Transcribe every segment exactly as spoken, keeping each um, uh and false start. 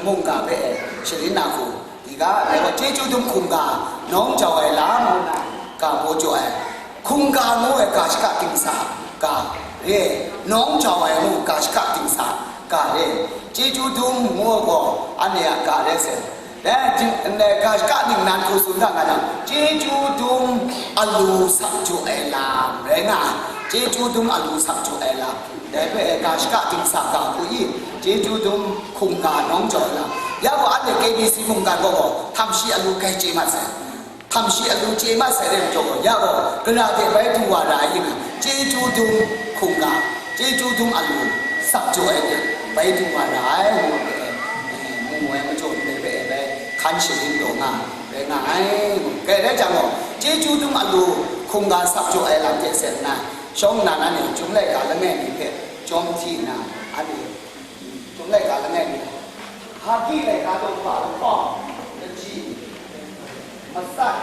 Mungga hpe e sharin na hku, dai ga, dai gaw chyeju dum hkungga, nawng jau ai lam ngu na ga baw jaw ai, hkungga ngu ai ga shaka dingsa ga re, nawng jau ai ngu ga shaka dingsa ga re, chyeju dum ngu ai gaw anhte a ga re sai. Dai jing, ndai ga shaka ningnan hku tsun ga nga jang, chyeju dum alu sak jaw ai lam rai nga ai, chyeju dum alu sak jaw ai lam. Dai hpe ga shaka dingsa ga hku i, chyeju dum hkungga nawng jau ai lam. Ya gaw anhte K B C mungkan gaw gaw, htam shi alu grai chye mat sai. Htam shi alu chye mat sai re majaw gaw, ya gaw, gara de bai du wa ra ai yin, chyeju dum hkungga, chyeju dum alu sak jaw ai de bai du wa ra ai, ngu ai, eh, mu mu ai majaw ndai hpe bai hkan sharin taw nga, rai nga ai. Kai rai jang gaw, chyeju dum alu hkungga sak jaw ai lam hte seng nna, shawng nnan anhte Chyum laika langai mi hpe chyawm hti nna, anhte Chyum laika langai mi, Hagi laika daw hpa lahkawng, kaji, matsat,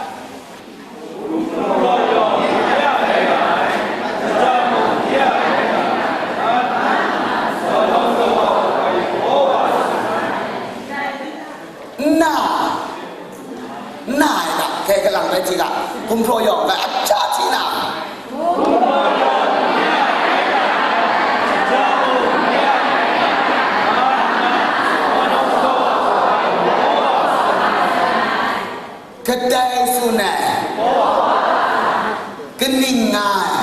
nna, nna ai ga, kai kalang bai hti ga, gumhpraw yawng bai aja hti na, kadai tsun ai, kaning nga ai.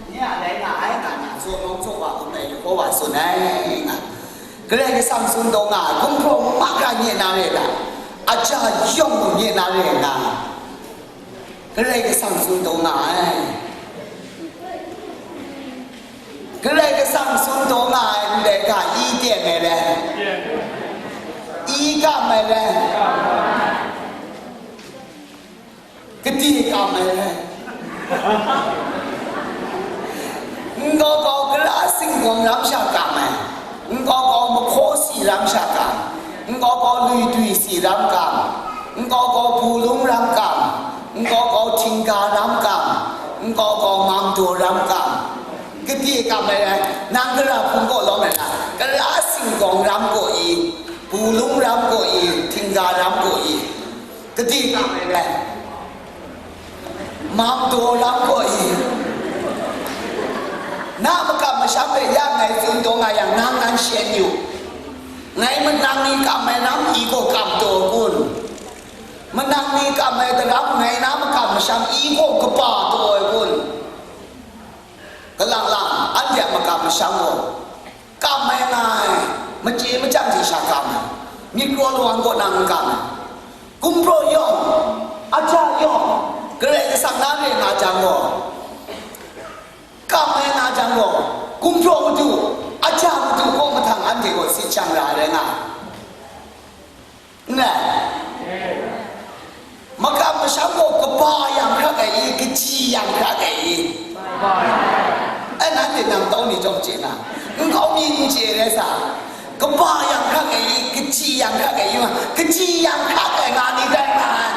Nye a dai nga ai nga na, tsaw nawng tsaw wa hkum ai Yehowa tsun ai nga. Karai Kasang tsun taw nga ai, gumhpraw mahkra nye na re ai ta? Aja yawng mung nye na re ai nga. Karai Kasang tsun taw nga ai. Karai Kasang tsun taw nga ai ndai ga, i teng ai le, i kam ai le, kade kam ai le, nkau kau gara singgawm ram sha kam ai, nkau kau mahkaw si ram sha kam, nkau kau lui dwi si ram kam, nkau kau bulung ram kam, nkau kau htingga ram kam, nkau kau mangdaw ram kam, kade kam ai rai, nang gara hpung kaw lawm ai na, gara singgawm ram kaw i, bulung ram kaw i, htingga ram kaw i, kade kam ai rai, mangdaw ram kaw i, na makam masham hpe ya ngai tsun taw nga yang, nang nan shen yu. Ngai manang ni kam ai ram i gaw kam taw ai kun? Manang ni kam ai daram ngai na makam masham i gaw kaba taw ai kun? Kalang lang, anhte a makam masham gaw kam ai nga ai, machye machyang hte sha kam ai, myit kraw lawang kaw nang n kam ai, gumhpraw yawng, aja yawng, Karai Kasang na re nga jang gaw, kam ai nga jang gaw, gumhpraw madu, aja madu kaw mahtang anhte gaw sit shang ra ai rai nga ai. N rai? Makam masham gaw kaba yang hkrak ai i, kaji yang hkrak ai i? E, nanhte nang tau ni chyawm chye na, nkau mi n chye rai sa, kaba yang hkrak ai i, kaji yang hkrak ai i ma, kaji yang hkrak ai nga ni tai nga ai.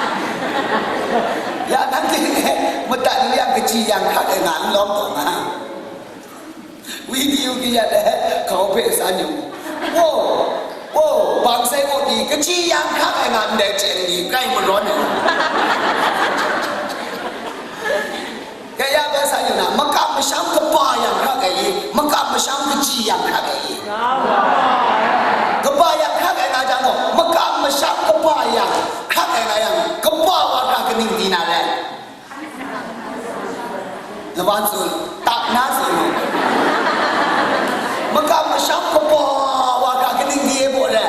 Ya, nanhte e madat nu yang kaji yang hkrak ai nga n lawm taw nga. Video kayat ai, kau hpe san yu. Wo, wo, bang sai gaw ni, kaji yang hkrak ai nga ndai chyen ni, kai marawn ai. Kaya bai san yu na, makam masham kaba yang hkrak ai i, makam masham kaji yang hkrak ai i. Kaba yang hkrak ai nga jang gaw, makam masham kaba yang hkrak ai nga yang, kaba wa hkra kaning di na rai? Laban tsun, tak na tsun. Makam masham kaba wa hkra kaning di e baw re?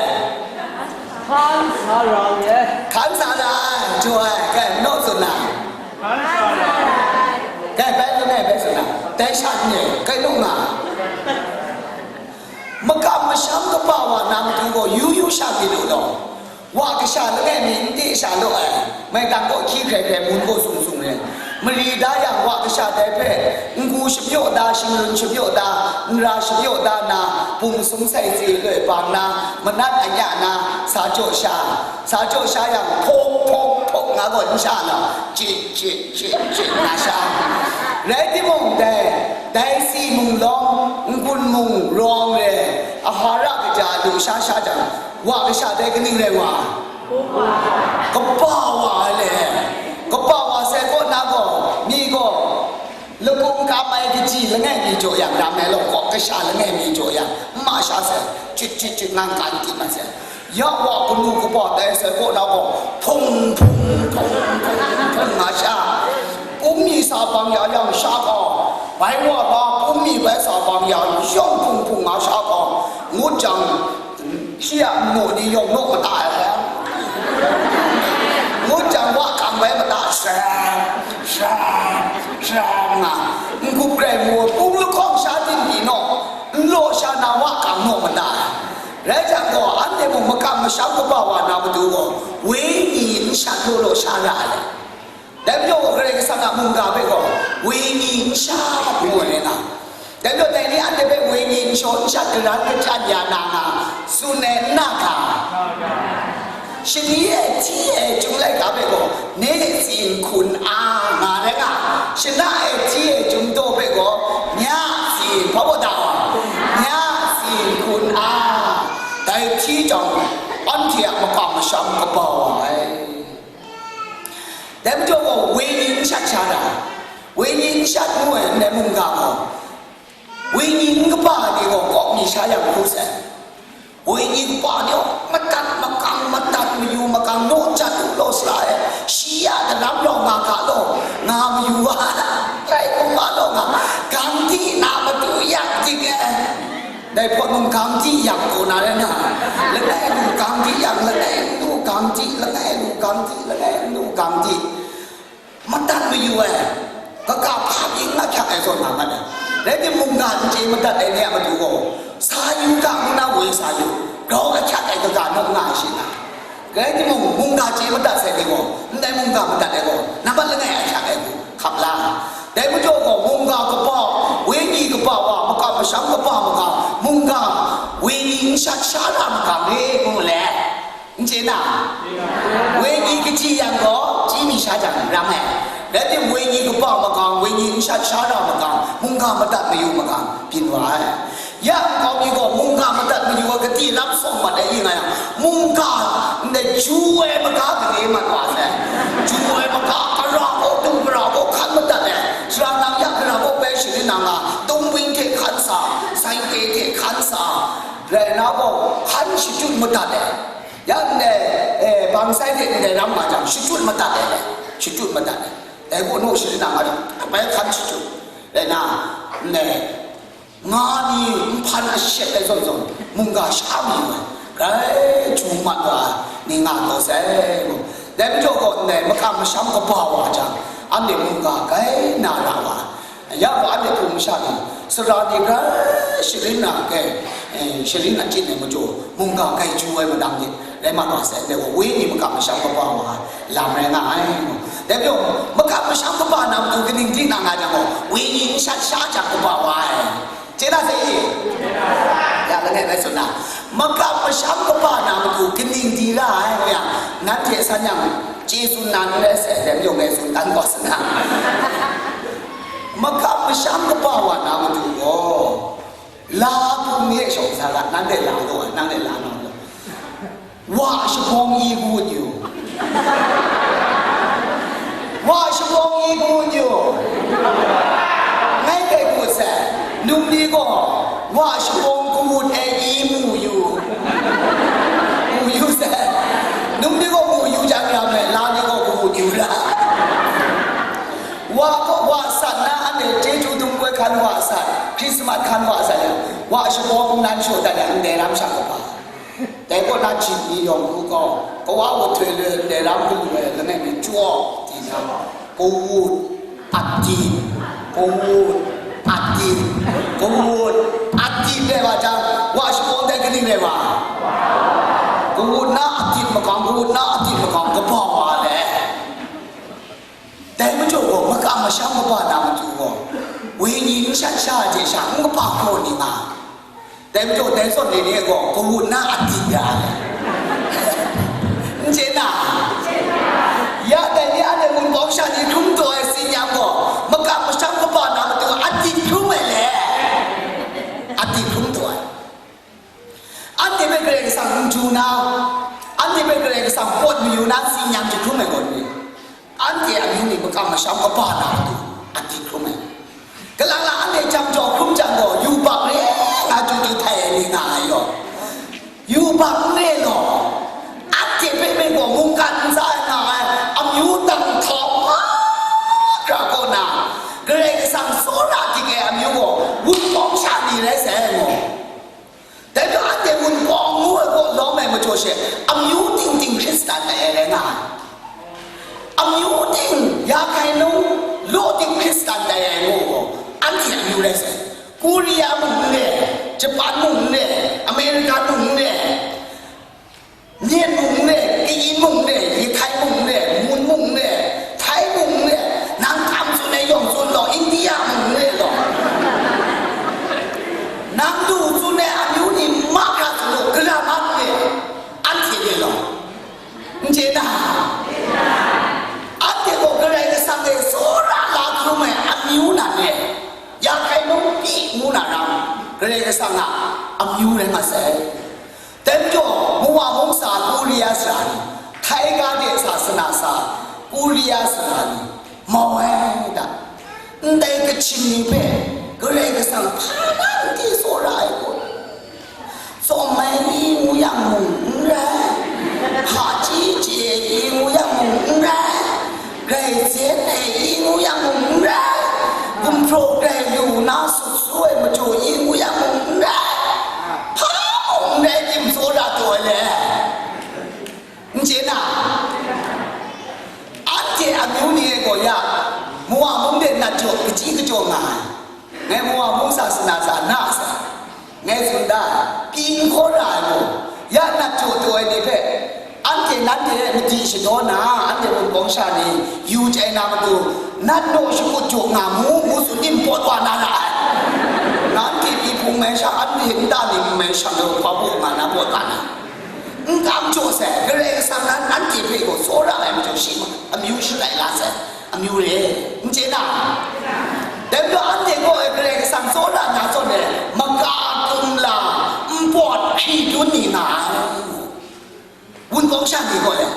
Hkan sa ra ye. Hkan sa ra, jaw ai, kai, naw tsun na. Hkan sa ra. Kai, bai tsun ai, bai tsun na. Dai sha n-, kai naw nga. Makam masham kaba wa na matu gaw, yu yu sha mi lu law. Wa kasha langai mi n de sha law ai, maitang kaw hkyi hkrai hkrai, mun kaw sung sung re. Mari da yang, wa kasha dai hpe, n-gu shamyaw da, shingrun shamyaw da, n-ra shamyaw da na, bum sum sai tse loi bang na, manat anya na, sa jaw sha, sa jaw sha yang, hpawk, hpawk, hpawk nga gaw n sha na, chye, chye, chye, chye nga sha. Rai timung dai, dai si mung lawng, n-gun mung rawng re, a hpa ra kaja lu sha sha jang, wa kasha dai kaning rai wa? Kaba wa ai le. Kaba wa sai kaw na gaw, mi gaw, lakung kam ai kaji langai mi jaw yang, ram ai law, kaw kasha langai mi jaw yang, n ma sha sai, chit chit chit ngang kan tim ai sai. Ya wa kanu kaba tai sai kaw na gaw, hpung hpung hpung hpung hpung nga sha. Pum mi sa bang ya yang sha gaw, bai wa ba pum mi bai sa bang ya yawng hpung hpung nga sha gaw, ngut jang, shi a nmu ni yawng naw mada ai. Ngut jang wa kang bai mada, sha, sha, sha nga, n-gup rai mu, pung lahkawng sha din di naw, n law sha na wa kang naw mada ai. Rai jang gaw, anhte mung makam masham kaba wa na matu gaw, wenyi n shat law law sha ra ai. Dai majaw gaw, Karai Kasang a mungga hpe gaw, wenyi n shat ngu ai na. Dai majaw, dai ni anhte hpe wenyi n shaw n shat, garan kachyan ya na nga, tsun ai n na hka? Shani e hti e, Chyum laika hpe gaw, ne tsin hkun a nga rai nga, shana e hti e, Chyum daw hpe gaw, nya tsin, hpa baw da gaw, nya tsin hkun a, dai hti jang, anhte a makam masham kaba wa ai. Dai majaw gaw, wenyi n shat sha ra, wenyi n shat ngu ai ndai mungga gaw, wenyi n kaba ni gaw, kawk mi sha yang hku sai. Wenyi kaba ni gaw, madat makang, madat mayu makang, naw jat u law sara e, shi ya daram rau nga ga law, nga mayu wa, rai hkrum wa law nga, gang di na matu yak dik e. Dai hpawt mung gang di yang kaw na rai na, langai lu gang di yang, langai lu gang di, langai lu gang di, langai lu gang di. Madat mayu ai, kaga hpa pyi n ahkyak ai zawn nga mat ai. Rai timung, mungga n chye madat ai ni a matu gaw, sa yu ga ngu na woi sa yu, grau ahkyak ai kaga naw nga ai shi nga. Rai timung, mungga chye madat sai ni gaw, ndai mungga madat ai gaw, nambat langai ahkyak ai hku hkap la. Dai majaw gaw, mungga kaba, wenyi kaba wa, makam masham kaba magang, mungga wenyi n shat sha ra magang re, ngu le. N chye na? Wenyi kaji yang gaw, chyi mi sha jang ram ai. Rai tim, wenyi kaba magang, wenyi n shat sha ra magang, mungga madat mayu magang, byin wa ai. Ya nkau mi gaw mungga madat mayu ai kati lam sawng mat ai ing nga yang, mungga ndai ju ai maga gade mat wa sai. Ju ai maga, gara gaw, dung gara gaw hkan madat ai. Sara nang ya gara gaw bai sharin nang nga, dung bing hte hkan sa, saite hte hkan sa, rai na gaw hkan shachyut madat ai. Ya ndai, eh, bang sai hte ndai ram nga jang, shachyut madat ai, shachyut madat ai. Dai gaw naw sharin nang nga jang, bai hkan shachyut. Rai na, ndai, nga ni nhpan ashek ai zawn zawn, mungga sha mi ai, grai chyu mat wa ni nga kau sai. Dai majaw gaw, ndai makam masham kaba wa jang, anhte mungga grai na ra wa. Ya gaw, anhte hpung masha ni, sara ni grai sharin na, grai, eh, sharin achyin ai majaw, mungga grai chyu ai madang ni, rai mat wa sai, ndai gaw, wenyi makam masham kaba wa ai lam rai nga ai. Dai majaw, makam masham kaba na matu kaning di na nga jang gaw, wenyi n shat sha jang kaba wa ai. Chye na sai i? Ya, langai bai tsun na. Makam masham kaba na matu kaning di ra ai, ngu yang, nanhte san yang, chye tsun na n rai sai, dai majaw ngai tsun dan gaw sa na. Makam masham kaba wa na matu gaw, la hpung ni e shawng sa ga, nanhte la gaw, nanhte la na gaw. Wa shabawng i kawut yu. Wa shabawng i kawut yu. Ngai dai kawut sai. Num ni gaw, wa shabawng kawut e i mu yu. Mu yu sai. Num ni gaw mu yu jang ram ai, la ni gaw kawut yu ra. Wa gaw, wa sat na, anhte chyeju dum goi hkan wa sat, Krismas hkan wa sat yang, wa shabawng nan shaw dat yang, ndai ram sha kaba. Dai kaw na jin ni yawng hku gaw, kawa wut htoi le ndai ram galu ai langai mi chyaw di na, kawut, atit, kawut, atit, kawut, atit rai wa jang, wa shabawng dai kaning rai wa? Kawut na atit makam, kawut na atit makam, kaba wa le. Dai majaw gaw, makam Masham kaba na matu gaw, wenyi n shat sha ai hte sha n kaba hkraw ni nga ai. Dai majaw, dai zawn ni ni gaw, kawun na adik ya ai. N chye na? Ya dai ni anhte Wunpawng sha ni hkrum taw ai tsin yang gaw, makam masham kaba na matu adik hkrum ai le? Adik hkrum taw ai. Anhte hpe Karai Kasang n du na, anhte hpe Karai Kasang pawt mayu na tsin yang jahkrum ai gaw ni, anhte amyu ni makam masham kaba na matu adik hkrum ai. Kalang lang anhte jam jaw hkrum jang gaw, yubak re nga chyu chyu htai ai ni nga ai yaw. Yubak n re law, anhte hpe me gaw mungkan ntsa ai nga ai amyu dang htawng mahkra kaw na, Karai Kasang tsawra dik ai amyu gaw Wunpawng sha ni rai sai ai gaw. Dai gaw anhte Wunpawng ngu ai kaw lawm ai majaw she, amyu ting ting Hkristan ai rai nga ai. Amyu ting, ya hkai nung, law ting Hkristan tai ai ngu gaw, anhte amyu rai sai. Korea mung n re, Japan mung n re, America mung n re, Myen mung n re, Kayin mung n re, Yehkai mung n re, Mun mung n re, Thai mung n re, nang hkam tsun ai yawng tsun law, India mung n re law. Nang du tsun ai amyu ni mahkra tsun law, gara man n re, anhte re law. N chye na? Anhte gaw Karai Kasang e tsawra la hkrum ai amyu nan re, ya hkai nung pyi ngu na ram, Karai Kasang a amyu rai nga sai. Dai majaw, Mawa mung sa Korea sara ni, Thai ga de sa sana sa Korea sara ni, mau ai da. Ndai Kachin ni hpe Karai Kasang hpa na n di tsawra ai kun? Tsawm ai i ngu yang mung n rai, hpaji chye ai i ngu yang mung n rai, grai zen ai i ngu yang mung n rai, gumhpraw grai lu na sut su ai majaw i ngu yang mung n rai, hpa mung n rai tim tsawra taw ai le? N chye na? Anhte amyu ni e gaw ya, Mawa mung de nat jaw, kaji kajawng nga ai. Ngai Mawa mung sa sana sa na sa, ngai tsun da, pyi n hkaw ra ai gaw, ya nat jaw taw ai ni hpe, anhte nanhte madi shadaw na, anhte Wunpawng sha ni yu chyai na matu, nat naw shakut jaw nga mu, ngu tsun tim pawt wa na ra ai. Nanhte myi hpung mai sha, anhte nta ni n mai sha, hpa baw nga na pawt wa na. N kam jaw sai, Karai Kasang nan anhte hpe gaw tsawra ai majaw shi ma, amyu shalai la sai, amyu re, n chye na? Dai majaw anhte gaw e Karai Kasang tsawra na zawn e, maka kumla, npawt hkri dun ni nga ai. Wunpawng sha ni gaw e,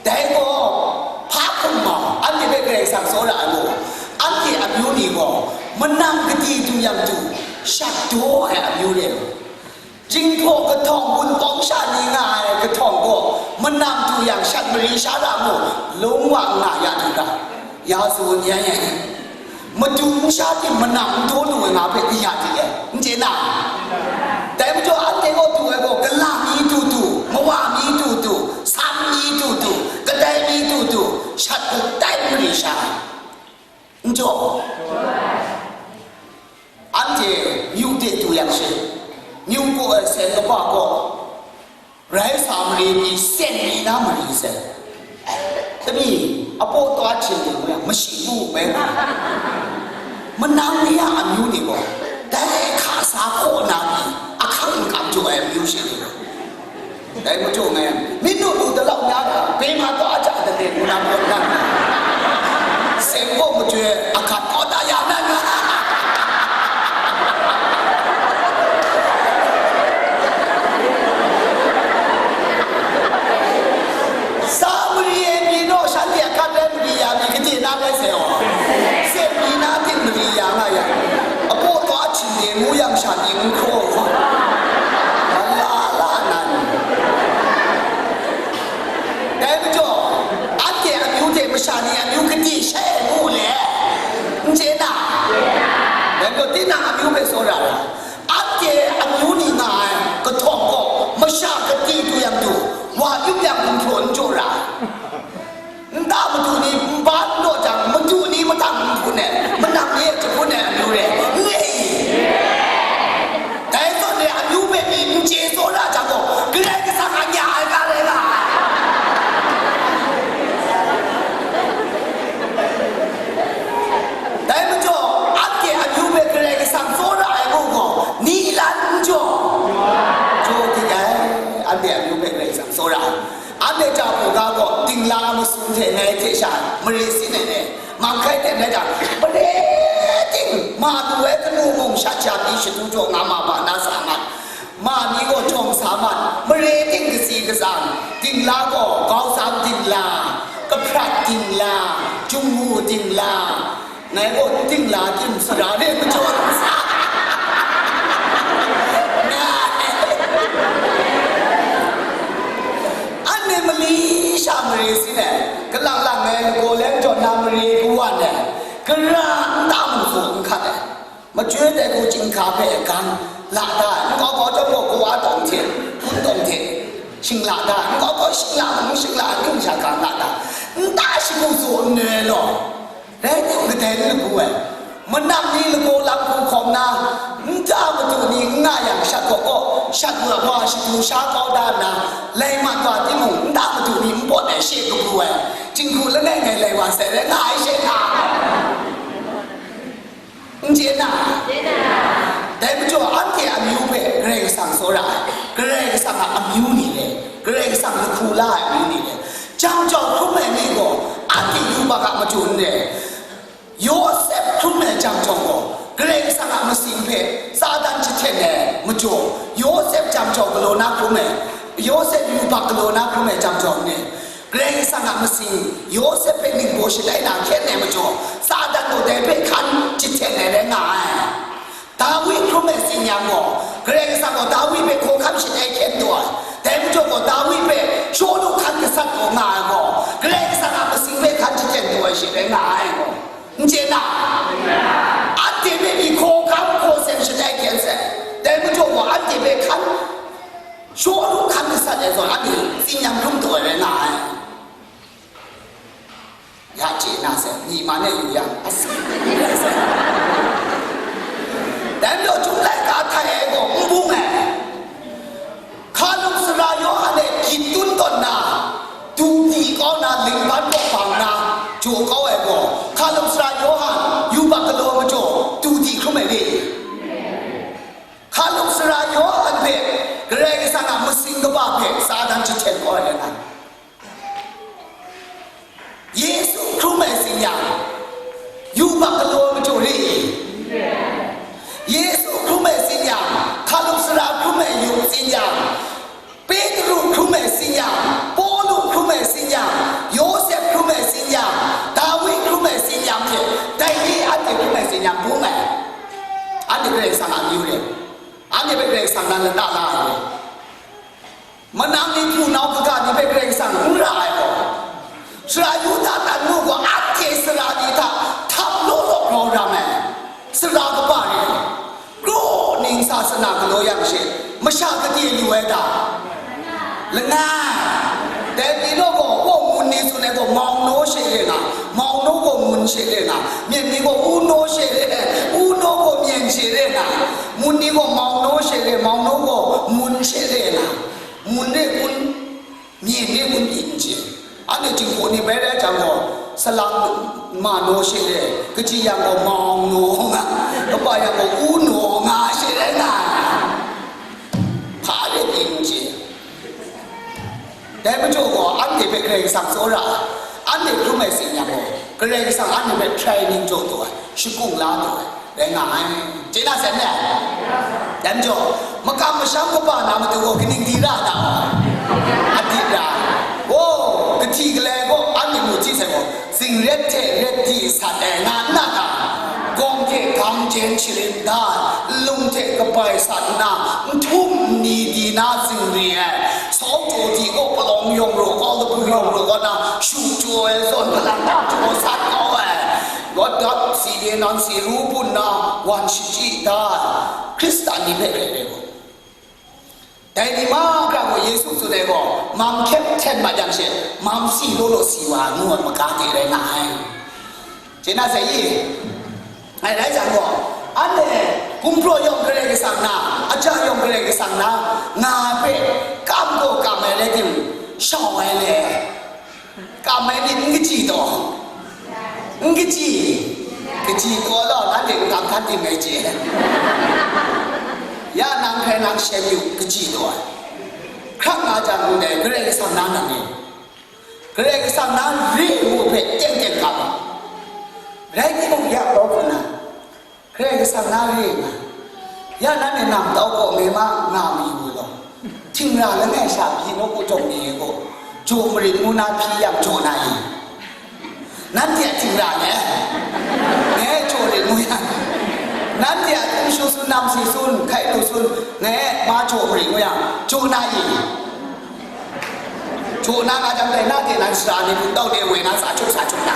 dai gaw, hpa hkum mau, anhte hpe Karai Kasang tsawra ai gaw, anhte amyu ni gaw, manang kadi du yang du, shat daw ai amyu re. Jinghpaw kahtawng Wunpawng sha ni nga ai kahtawng gaw, manam du yang shat mari sha ra mu, lung wa n nga ya du ga, ya tsun yan yan. Madu n sha tim manam n daw lu ai nga hpe kaya di ai, n chye na? Dai majaw anhte gaw du ai gaw, gala mi du du, mawa mi du du, sam mi du du, kadai mi du du, shat kadai mari sha. N jaw, anhte myu de du yang she, myu kaw ai sen kaba gaw, rai sa mare pyi sen mi na mari sai. Tami, apaw taw ahtin de mu yang, mashi mu bai nga. Manang ni a amyu ni gaw, dai hka sa hkaw na pyi, ahkang n kam jaw ai amyu shi ni gaw. Dai majaw ngai, mi nu lu dalau na ga, bema taw a ja de, ngu na pawt na. Seng gaw majoi, akat kaw ta ya na nga. Sa mari e pyi naw, shanhte akat rai mari ya mi, kade na rai sai aw. Seng mi na ting mari ya nga ya. Apaw taw ahtin de, ngu yang sha ni n hkraw. Ala, ala nan. Dai majaw, anhte amyu hte masha ni amyu kadi shai ai ngu le? N chye na? Dai majaw, tinang amyu hpe tsawra ai. Anhte amyu ni nga ai kahtawng gaw, masha kadi du yang du, wa yup yang gumhpraw n jaw ra ai. Nta madu ni nba n daw jang, madu ni mahtang n hpun ai, manang ni e jahpun ai amyu re, n re i? Dai zawn e amyu hpe pyi n chye tsawra jang gaw, Karai Kasang a nya ai ga rai nga ai. Hte ngai hte sha mare sin ai ni, mang hkai ten ngai jang, mare ting ma lu ai kanu mung sha jam ni shadu jaw nga ma ba na sa mat, ma ni gaw jawng sa mat, mare ting kasi katsang, dingla gaw, gausam dingla, kahprat dingla, jungmu dingla, ngai gaw dingla tim sara re majaw sa. Anhte mali sha mare sin ai, kalang lang ai lagaw le jawn na mare kawan ai, gara nta mung hku n hkat ai, majoi dai hku chyinghka hpe gang la da ai, nkau kau chyawm gaw kawa tawng hte, hpun tawng hte, shingla da ai, nkau kau shingla mung shingla ai, hkying sha gang la da ai, nta shagu tsaw n noi ai law. Rai tim, kadai n lagu ai, manam ni lagaw lam hku hkawm na, nta madu ni n nga yang, shat gaw gaw, shat wa wa shadu sha kau da nna, lai mat wa timung, nta madu ni n pawt ai she kabu ai, jinghku langai ngai lai wa sai rai nga ai she na. N chye na? Dai majaw, anhte amyu hpe Karai Kasang tsawra ai, Karai Kasang a amyu ni le, Karai Kasang lahku la ai amyu ni le, jang jau hkrum ai ni gaw, anhte yubak a matu n re. Yawsep hkrum ai jang jau gaw, Karai Kasang a masing hpe Satan jahten ai majaw, Yawsep jang jau galaw na hkrum ai, Yawsep yubak galaw na hkrum ai jang jau ni, Karai Kasang a masing, Yawsep hpe ningbaw shalai na hkyen ai majaw, Satan gaw dai hpe hkan jahten ai rai nga ai. Dawi hkrum ai tsin yang gaw, Karai Kasang gaw Dawi hpe hkawhkam shalai hkyen taw ai. Dai majaw gaw, Dawi hpe Shawlu hkan gasat taw nga ai gaw, Karai Kasang a masing hpe hkan jahten taw ai she rai nga ai gaw. N chye na? Anhte hpe pyi hkawhkam hkaw seng shatai hkyen sai. Dai majaw gaw anhte hpe hkan, Shawlu hkan gasat ai zawn anhte tsin-yam hkrum taw ai rai nga ai. Ya chye na sai, myi man e yu yang, asi, dai majaw, Chyum laika htai ai gaw n bung ai. Hkalup sara Yawhan e gyit tun tawn na, du di kau na, lingban kaw bang na, jaw kau ai gaw, hkalup sara Yawhan yubak galaw majaw, du di hkrum ai re. Hkalup sara Yawhan hpe Karai Kasang a masing kaba hpe Satan jahten kau ai rai na. Yesu hkrum ai tsin yang, yubak galaw majaw re i? Yesu hkrum ai tsin yang, hkalup sara hkrum ai yu tsin yang, Petru hkrum ai tsin yang, Pawlu hkrum ai tsin yang, Yawsep hkrum ai tsin yang, Dawi hkrum ai tsin yang hte, dai ni anhte hkrum ai tsin yang bung ai. Anhte Karai Kasang a amyu re. Anhte hpe Karai Kasang nan lata la ai re. Manang ni hpunau kaga ni hpe Karai Kasang n ra ai gaw, sara Yuda tan mu gaw, anhte sara ni hta htap law law grau ram ai, sara kaba ni, kraw ning sa sana galaw yang she, masha gade lu ai ta? Langai. Dai pyi naw gaw, gaw mun ni tsun ai gaw, mau naw she re nga, mau naw gaw mun she re nga, myen ni gaw u naw she re, u naw gaw myen she re nga, mun ni gaw mau naw she re, mau naw gaw mun she re nga. Mun re un, myen re un pyi n chye. Anhte jinghku ni bai rai jang gaw, salang ma naw she re, kaji yang gaw mau naw nga, kaba yang gaw u naw nga she rai nga, hpa re pyi n chye. Dai majaw gaw, anhte hpe Karai Kasang tsawra ai, anhte hkrum ai tsin yang gaw, Karai Kasang anhte hpe training jaw taw ai, shakung la taw ai. Rai nga ai. Chye na sai n rai? Dai majaw, makam masham kaba na matu gaw kaning di ra na? Adit ra. Gaw, kahti galai gaw, anhte mu hti sai gaw, zingret hte ret di sat ai nga n na ta? Gawng hte gang jen sharin da ai, nlung hte kabai sat nna, nhtum nni di na zingri ai, sau jaw di gaw palawng yawng raw kau, labu yawng raw kau na, shu jaw ai zawn, hpalang hta jaw sat kau ai. Rawt dat, si de nan si ru bun na wan shachyi da ai, Hkristan ni hpe rai rai gaw. Dai ni mahkra gaw Yesu tsun ai gaw, mam hkyep hten mat yang she, mam si law law si wa ai ngu ai maga de rai nga ai. Chye na sai i? Ngai rai jang gaw, anhte gumhpraw yawng Karai Kasang na, aja yawng Karai Kasang na, nga ai hpe kam gaw kam ai rai tim, shau ai le. Kam ai ni n kaji taw? N kaji? Kaji taw law, nanhte n kam hkan tim ai chye. Ya nang hkrai nang shem yu, kaji taw ai. Hkrang nga jang ndai Karai Kasang na nang e. Karai Kasang na re ngu hpe teng teng hkam ai. Rai timung, ya kau hku na, Karai Kasang na re nga, ya nanhte namtau kaw me ma nga mayu law. Htingra langai sha pyi nawku jawng ni e gaw, jaw marit ngu na hpyi yang jaw na i? Nanhte a htingra ngai, ngai jaw rit ngu yang, nanhte a hkum shu sun, nam si sun, hkai lu sun, ngai ma jaw marit ngu yang, jaw na i? Jaw na nga jang dai, na de nan sara ni hpung tau de woi na, sa chup sa chup na.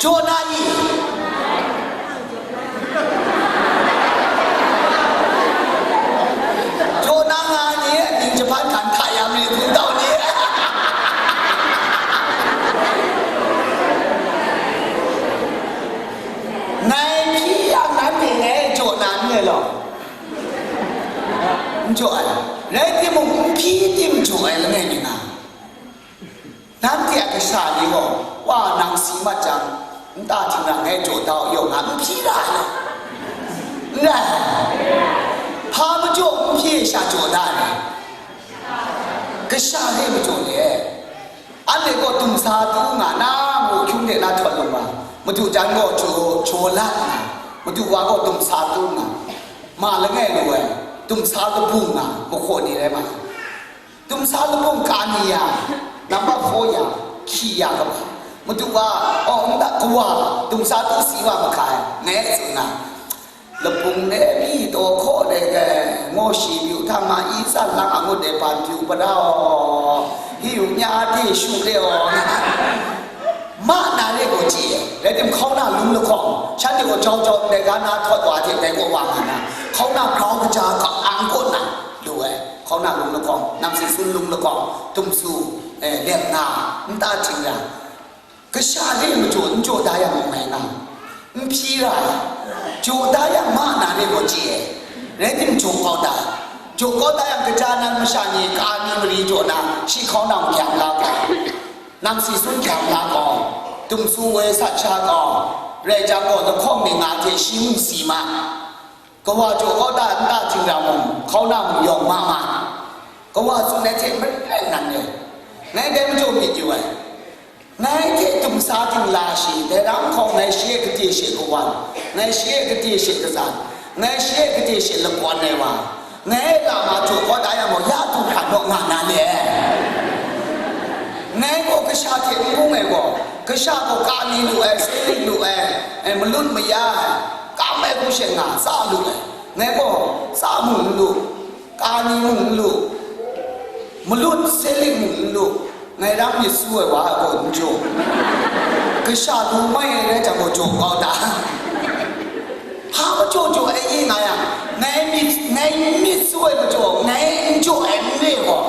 Jaw na i? Jaw na nga ni, ning jahpan hkan hta ya mi hpung tau ni? Ngai hpyi yang nanhte ngai jaw na n re law? N jaw ai. Rai timung, n hpyi tim jaw ai langai mi nga. Nanhte a kasha ni gaw, wa nang si mat jang, nta htingrang e jaw da u, yawng nga n hpyi ra ai. N rai. Hpa majaw n hpyi sha jaw da ai? Kasha re majaw le. Anhte gaw dumsa tu nga na, mu hkyung de na htawt lung wa, madu jan gaw jaw, jaw lat nga, madu wa gaw dumsa tu nga, ma langai lu ai, dumsa labung nga, mahkaw ni rai ma ai. Dumsa labung ka ni ya, nambat hpaw ya, hkyi ya kaba, madu wa, aw, nta kawa, dumsa tu si wa mahka ai, ngai tsun na, Labung de pyi taw hkaw de, eh, ngaw shi pyu hta ma, i tsan lang angut de ban pyu para aw, hi yu nya de shu de aw, ma na re gaw chye ai. Rai tim, hkauna lung lahkawng, shanhte gaw jau jau ndai ga na htawt wa hte dai kaw wa nga na, hkauna grau kaja kap ang kaw na lu ai, hkauna lung lahkawng, nam si sun lung lahkawng, tum su, eh, lem na, nta hting ya, Kasha re majaw n jaw da yang n mai nga, n hpyi ra ai, jaw da yang ma na re gaw chye ai, rai tim jaw kau da ai. Jaw kau da yang, kaja nan masha ni ka ni mari jaw na, shi hkauna mung gyam la gaw, nam si sun gyam la gaw, tum su woi sat sha gaw, rai jang gaw, lahkawng ni nga hte shi mung si ma. Kawa jaw kau da nta htingrang mung, hkauna mung yawng ma ma. Kawa tsun ai hte maren nan re. Ngai dai majaw myit yu ai. Ngai hte dumsa dingla shi, dai rang hkawng ngai shi e gade she kawan, ngai shi e gade she katsan, ngai shi e gade she lakawn ai wa, ngai e lama jaw kau da yang gaw, ya du hkra naw nga na le. Ngai gaw kasha hte n bung ai gaw, kasha gaw ka ni lu ai, sailik lu ai, eh, malut maya ai, kam ai hku she nga, tsa lu ai. Ngai gaw tsa mung n lu, ka ni mung n lu, malut sailik mung n lu, ngai rang myit su ai wa gaw n jaw. Kasha lu mai ai rai jang gaw jaw kau da. Hpa majaw jaw ai ye nga yang, ngai myit, ngai myit su ai majaw, ngai n jaw ai n re gaw,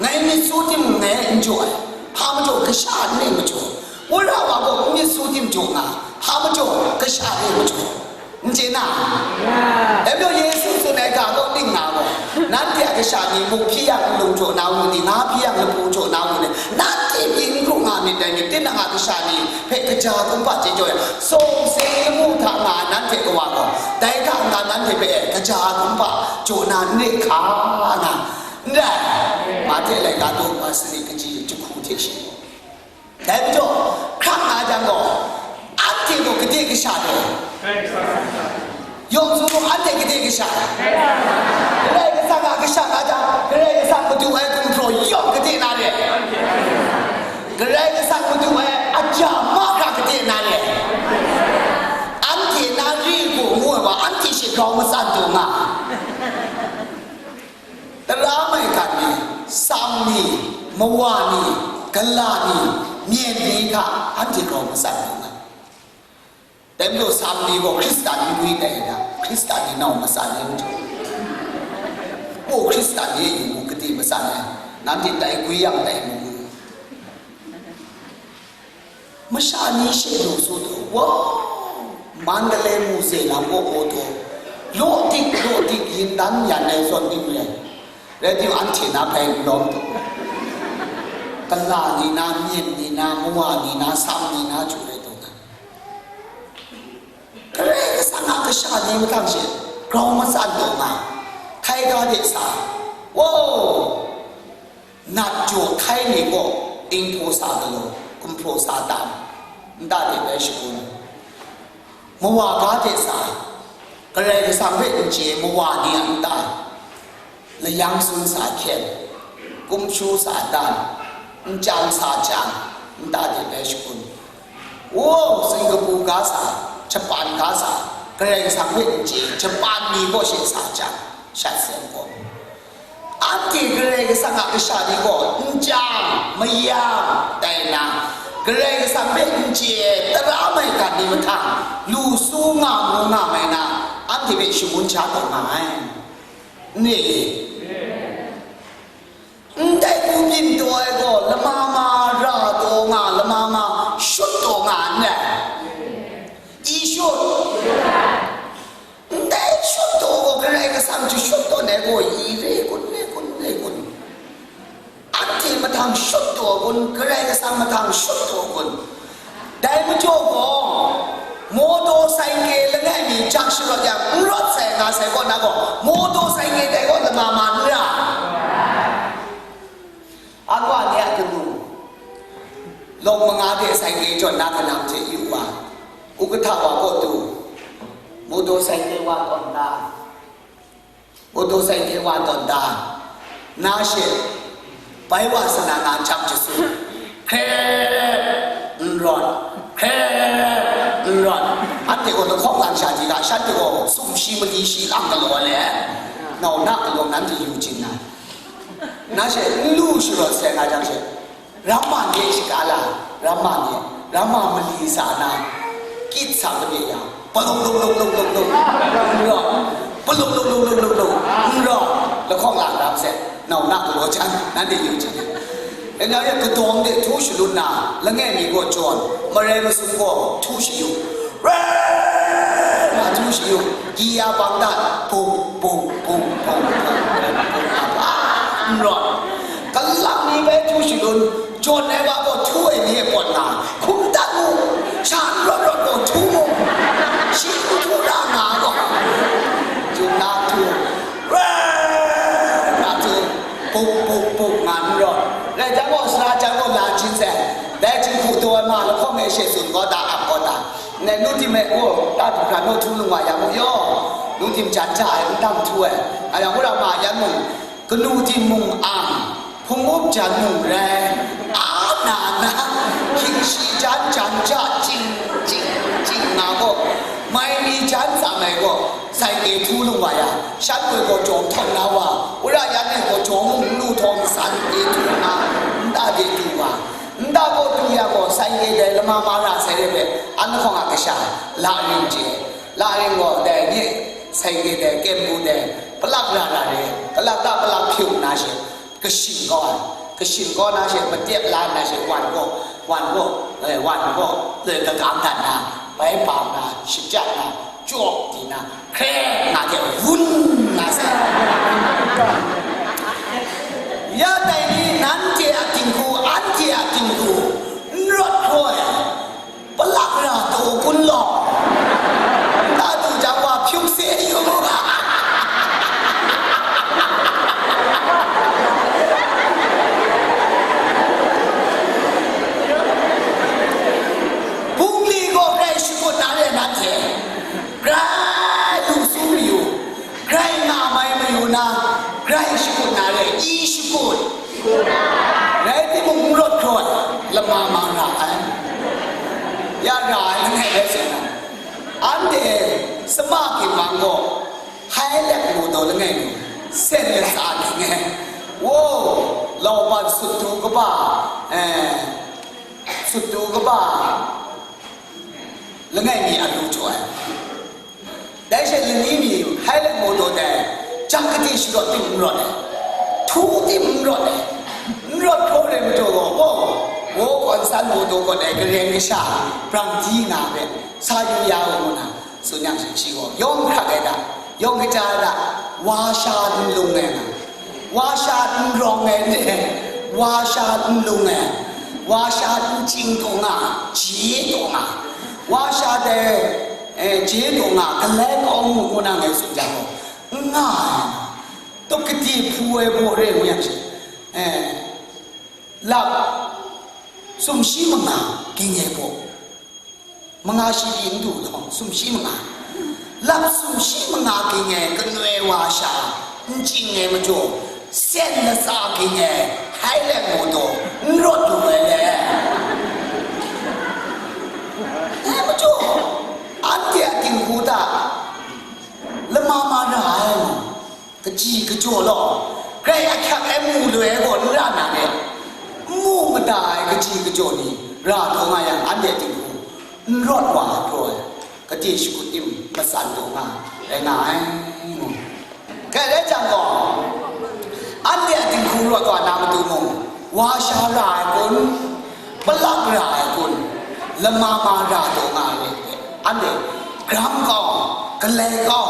ngai myit su timung ngai n jaw ai. Hpa majaw, kasha n re majaw. Wora wa gaw myit su tim jaw nga, hpa majaw, kasha re majaw. N chye na? Dai majaw Yesu tsun ai ga kaw ning nga gaw, nanhte a kasha ni muk hpyi yang n lung jaw na u ni, nga hpyi yang lapu jaw na u ni, nanhte pyi n kru nga myit dai ni, tinang a kasha ni hpe kaja kumhpa chye jaw yang, sawng se lamu hta nga ai nanhte kawa gaw, dai hta n-ga nanhte hpe kaja kumhpa jaw na n re hka nga, n rai? Mahte laika daw kaba sanit kaji jahku hte shi. Dai majaw, hkrak nga jang gaw, anhte gaw gade kasha dai. Yawng tsun mu, anhte gade kasha. Karai Kasang a kasha nga jang, Karai Kasang madu ai gumhpraw yawng gade na re. Karai Kasang madu ai aja mahkra gade na re. Anhte na re gaw ngu ai wa, anhte she grau matsan taw nga. Tara maigan ni, sam ni, mawa ni, gala ni, myen ni hta anhte grau matsan lu nga. Dai majaw sam ni gaw Hkristan n gwi tai na, Hkristan ni nau matsan ai majaw, gaw Hkristan ni yu mu, gade matsan ai, nanhte dai gwi yang dai mu. Masha ni she lu su taw, wow! Mandalay mu ze lam gaw gaw taw, law dik, law dik, yin dan yan ai zawn ning re. Rai timung, anhte na bai n lawm taw. Gala ni na, myen ni na, mawa ni na, sam ni na, chu rai taw na. Karai Kasang a kasha ni mahtang she grau matsan taw nga, hkai ga de sa, wow! Nat jaw hkai ni gaw dinghpaw sa galaw, gumhpraw sa tam, nta de bai shagun. Mawa ga de sa, Karai Kasang hpe n chye mawa ni a nta, layang sun sa hkyen, kumshu sa dan, nchyang sa chyang, nta de bai shagun. Wo, Singapore ga sa, Japan ga sa, Karai Kasang hpe n chye, Japan ni gaw she sa chyang, shat seng gaw. Anhte Karai Kasang a kasha ni gaw nchyang, mayang tai nna, Karai Kasang hpe n chye tara maigan ni mahtang lu su nga mu nga mai na, anhte hpe shangun sha taw nga ai. N re? Ndai hku byin taw ai gaw lama ma ra taw nga, lama ma shut taw nga n rai? I shut? Ndai shut taw gaw Karai Kasang hte shut taw ai gaw i re kun, re kun, re kun. Anhte mahtang shut taw kun, Karai Kasang mahtang shut taw kun. Dai majaw gaw, mawtaw saike langai mi jak sharawt yang, n rawt sai nga sai kaw na gaw, mawtaw saike dai gaw lama ma n ra. Anwa ni a kanu, lawng manga de saike jawn na kanam hte yu wa, ukahta wa kaw tu, mawtaw saike wa tawn da, mawtaw saike wa tawn da, na she, bai wa sana na jam jasu, hkre n rawt, hkre n rawt, anhte gaw lahkawng lang sha di ga, shanhte gaw sumshi mali shi lang galaw le, nau na galaw nanhte yu jin na. Na she n lu sharawt sai nga jang she, ramma ni e shaga la, ramma ni e, ramma mali sa na, kyit sa made ya, palung lung lung lung lung lung, n rawt, palung lung lung lung lung lung, n rawt, lahkawng la ram sai, nau na galaw jan, nanhte yu jin. Ena ya kadawng de htu shalun na, langai mi gaw jawn, marai masum gaw htu shayu, rai nga htu shayu, gi ya bang dat, bung, bung, bung, bung, bung, bung, bung, a, n rawt. Kalang ni bai htu shalun, jawn ai wa gaw htu ai ni e pawt nga, hkum dat mu, sha n rawt rawt gaw htu mu, shi n htu ra nga gaw, jung na htu, rai nga htu, buk, buk, buk nga n rawt. Rai jang gaw, sara jang gaw la jin sai. Dai jinghku taw ai ma lahkawng e she tsun gaw ta, ap gaw ta. Ngai nu tim e, o, ta du hkra naw htu lung wa ya mu yaw. Nu tim jan ja ai, n dang htu ai. A yang wora ma yan mung, kanu tim mung ang, hpung up jan mung rai, a na na, hkying shi jan jan ja, jing, jing, jing nga gaw, mai mi jan tsam ai gaw, saike htu lung wa ya, shan ngoi gaw jawng htawn na wa, wora yan e gaw jawng mung n lu htawng san e htu nga, nta de du wa, nta gaw du ya gaw, saike dai lama ma ra sai re hpe, an lahkawng a kasha, la ring je, la ring gaw, dai nye, saike dai, kemu dai, palak ra ra re, palak ta palak hpyu na she, kashin kaw ai, kashin kaw na she, matep la na she, wan gaw, wan gaw, eh, wan gaw, eh, kagam dat na, bai bam na, shajat na, jaw di na, hkre nga hte wun nga sai. Ya dai ni, nanhte a dinghku, anhte a dinghku, n rawt hkrai, palak ra taw kun law, ta du jang wa hpyuk se yu. Bungli gaw grai shakut na re nanhte, grai lu su mayu, grai nga mai mayu na, grai shakut na re, i shakut. Rai timung, n rawt hkrai, lama ma ra ai. Ya ra ai langai rai sai na. Anhte sama ginwang gaw, hai lek mu taw langai mi, sen latsa ging ai. Wo, lauban sut du kaba, eh, sut du kaba, langai mi a lu jaw ai. Dai she lani mi hai lek mu taw dai, jang kade sharawt tim n rawt ai, htu tim n rawt ai, n rawt hkawk re majaw gaw, wo, wo kawn san mu taw kaw dai Karai Kasha, brang di nga hpe, sa yu ya u ngu na, tsun yang she, shi gaw, yawng hkrak ai da, yawng kaja ai da, wa sha n lung ai nga, wa sha n rawng ai re, wa sha n lung ai, wa sha n ching taw nga, ji taw nga, wa sha dai, eh, ji taw nga, galai kau mu ngu na ngai tsun jang gaw, n nga ai, tawk kadi hpu ai baw re ngu yang she, eh, Lap sumshi manga ging e gaw, manga shi pyi n du law, sumshi manga. Lap sumshi manga ging e kanoi wa sha n ching ai majaw, sen latsa ging e hai leng mu taw n rawt lu ai le. Dai majaw, anhte a dinghku hta lama ma ra ai. Kaji kajaw law, grai ahkyak ai mu loi ai gaw n ra na re, n mu mada ai kaji kajaw ni ra taw nga yang, anhte dinghku n rawt wa ai hkra, kade shakut tim matsan taw nga rai nga ai, ngu. Dai rai jang gaw, anhte a dinghku rawt wa na matu mung, wa sha ra ai kun, palak ra ai kun, lama ma ra taw nga ai, anhte gram kau, galai kau,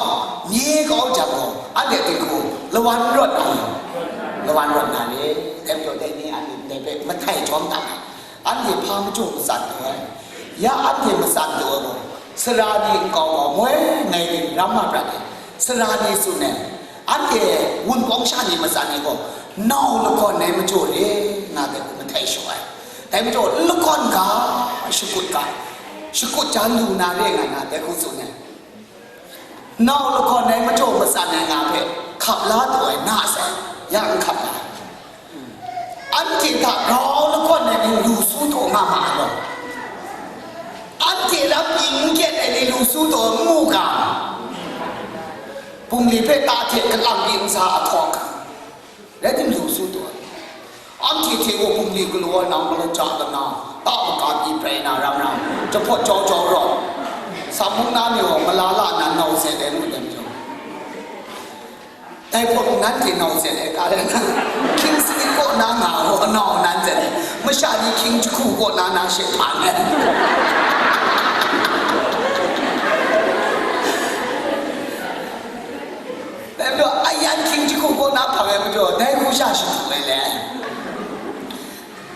nye kau jang gaw, anhte dinghku lawan rawt na ni, lawan rawt na ni, dai majaw dai ni anhte ndai hpe mahtai jawm ta ai. Anhte hpa majaw matsan taw ai. Ya anhte matsan taw ai gaw, sara ni nkau gaw moi ngai ni ram nga prat ai. Sara ni tsun ai, anhte wunpawng sha ni matsan ai gaw, nau lakawn ai majaw re, nga dai hku mahtai shaw ai. Dai majaw, n lakawn ga, shakut ga, shakut jan lu na re nga na, dai hku tsun ai. Nau lakawn ai majaw matsan ai nga hpe hkap la taw ai na sai, ya n hkap la. Anhte hta grau lakawn ai ni lu su taw nga ma ai law, anhte lam pyi n kyet ai ni lu su taw n mu ga, bungli hpe ta hte kalang pyi n sa a htaw ga, rai tim lu su taw ai. Anhte hte gaw bungli galaw ai nang galaw ja lana, ta maka pyi prai na ram ram, jahpawt jau jau rawt, sa mung na ni gaw malala nan nau zet ai ngut ai majaw, dai hpawt nanhte nau zet ai ga rai na, hkying sanit kaw na nga gaw nau nan zet ai, masha ni hkying jahku kaw na na she hpan ai. Dai majaw, ayan hkying jahku kaw na hpang ai majaw, dai hku sha shadu ai le.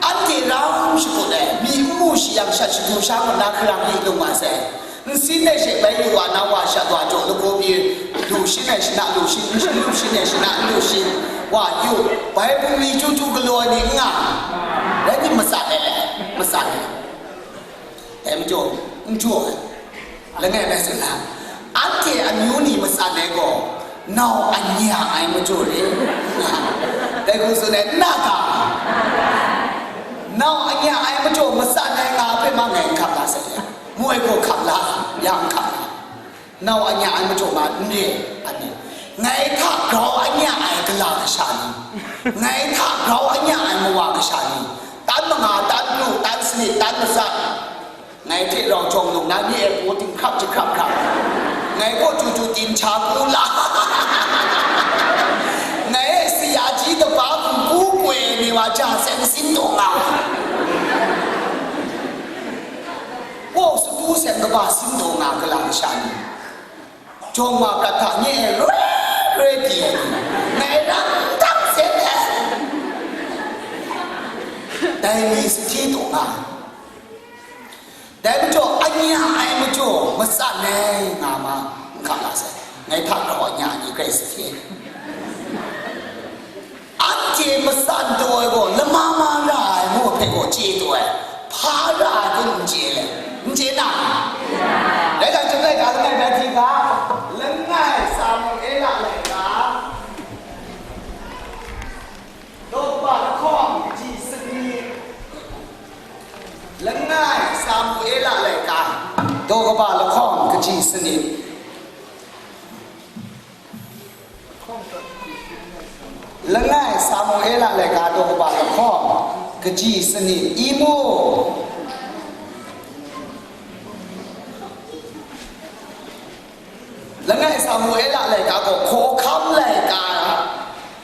Anhte ram shakut ai, myi n mu shi yang shat shadu sha ngut na hkarang li lung wa sai. Nsin ai she bai yu wa na wa shat wa jaw lagaw pyi, lu shin ai shana lu shin, n shin lu shin ai shana n lu shin, wa yu, bai bungli chyu chyu galaw ai ni n nga, rai tim matsan ai, matsan ai. Dai majaw, n jaw ai. Langai bai tsun na, anhte amyu ni matsan ai gaw, nau anya ai majaw re. Dai hku tsun ai, n na ga? Nau anya ai majaw matsan ai nga hpe ma ngai n hkap la sai ya. Moi gaw hkap la, ya n hkap la. Nau anya ai majaw ma n re, ani. Ngai hta grau anya ai gala kasha ni, ngai hta grau anya ai mawa kasha ni, tan manga, tan pru, tan sanit, tan matsat, ngai hte rau jawng lung na ni e paw ting hkrap jahkrap hkrap, ngai kaw chyu chyu tim cha ku la, ngai e saya ji kaba hkum ku koi ai ni wa ja sen sin taw nga, kaw satu sen kaba sin taw nga, kalang sha ni, jawng wa prat hta nye e roi roi di ai ni, ngai rang dang sen ai, dai ni sahti taw nga. Dai majaw, anya ai majaw, matsan ai nga ma, n hkap la sai. Ngai hta grau anya ai ni grai sahti ai. Anhte matsan taw ai gaw, lama ma ra ai ngu hpe gaw chye taw ai. Hpa ra ai kun n chye ai. N chye na? Dai jang chyum laika langai bai hti ga, langai Samuela laika, daw kaba lahkawng kaji sanit. Langai Samuela laika, daw kaba lahkawng kaji sanit. Langai Samuela laika, daw kaba lahkawng kaji sanit. I mu? Langai Samuela laika gaw hkawhkam laika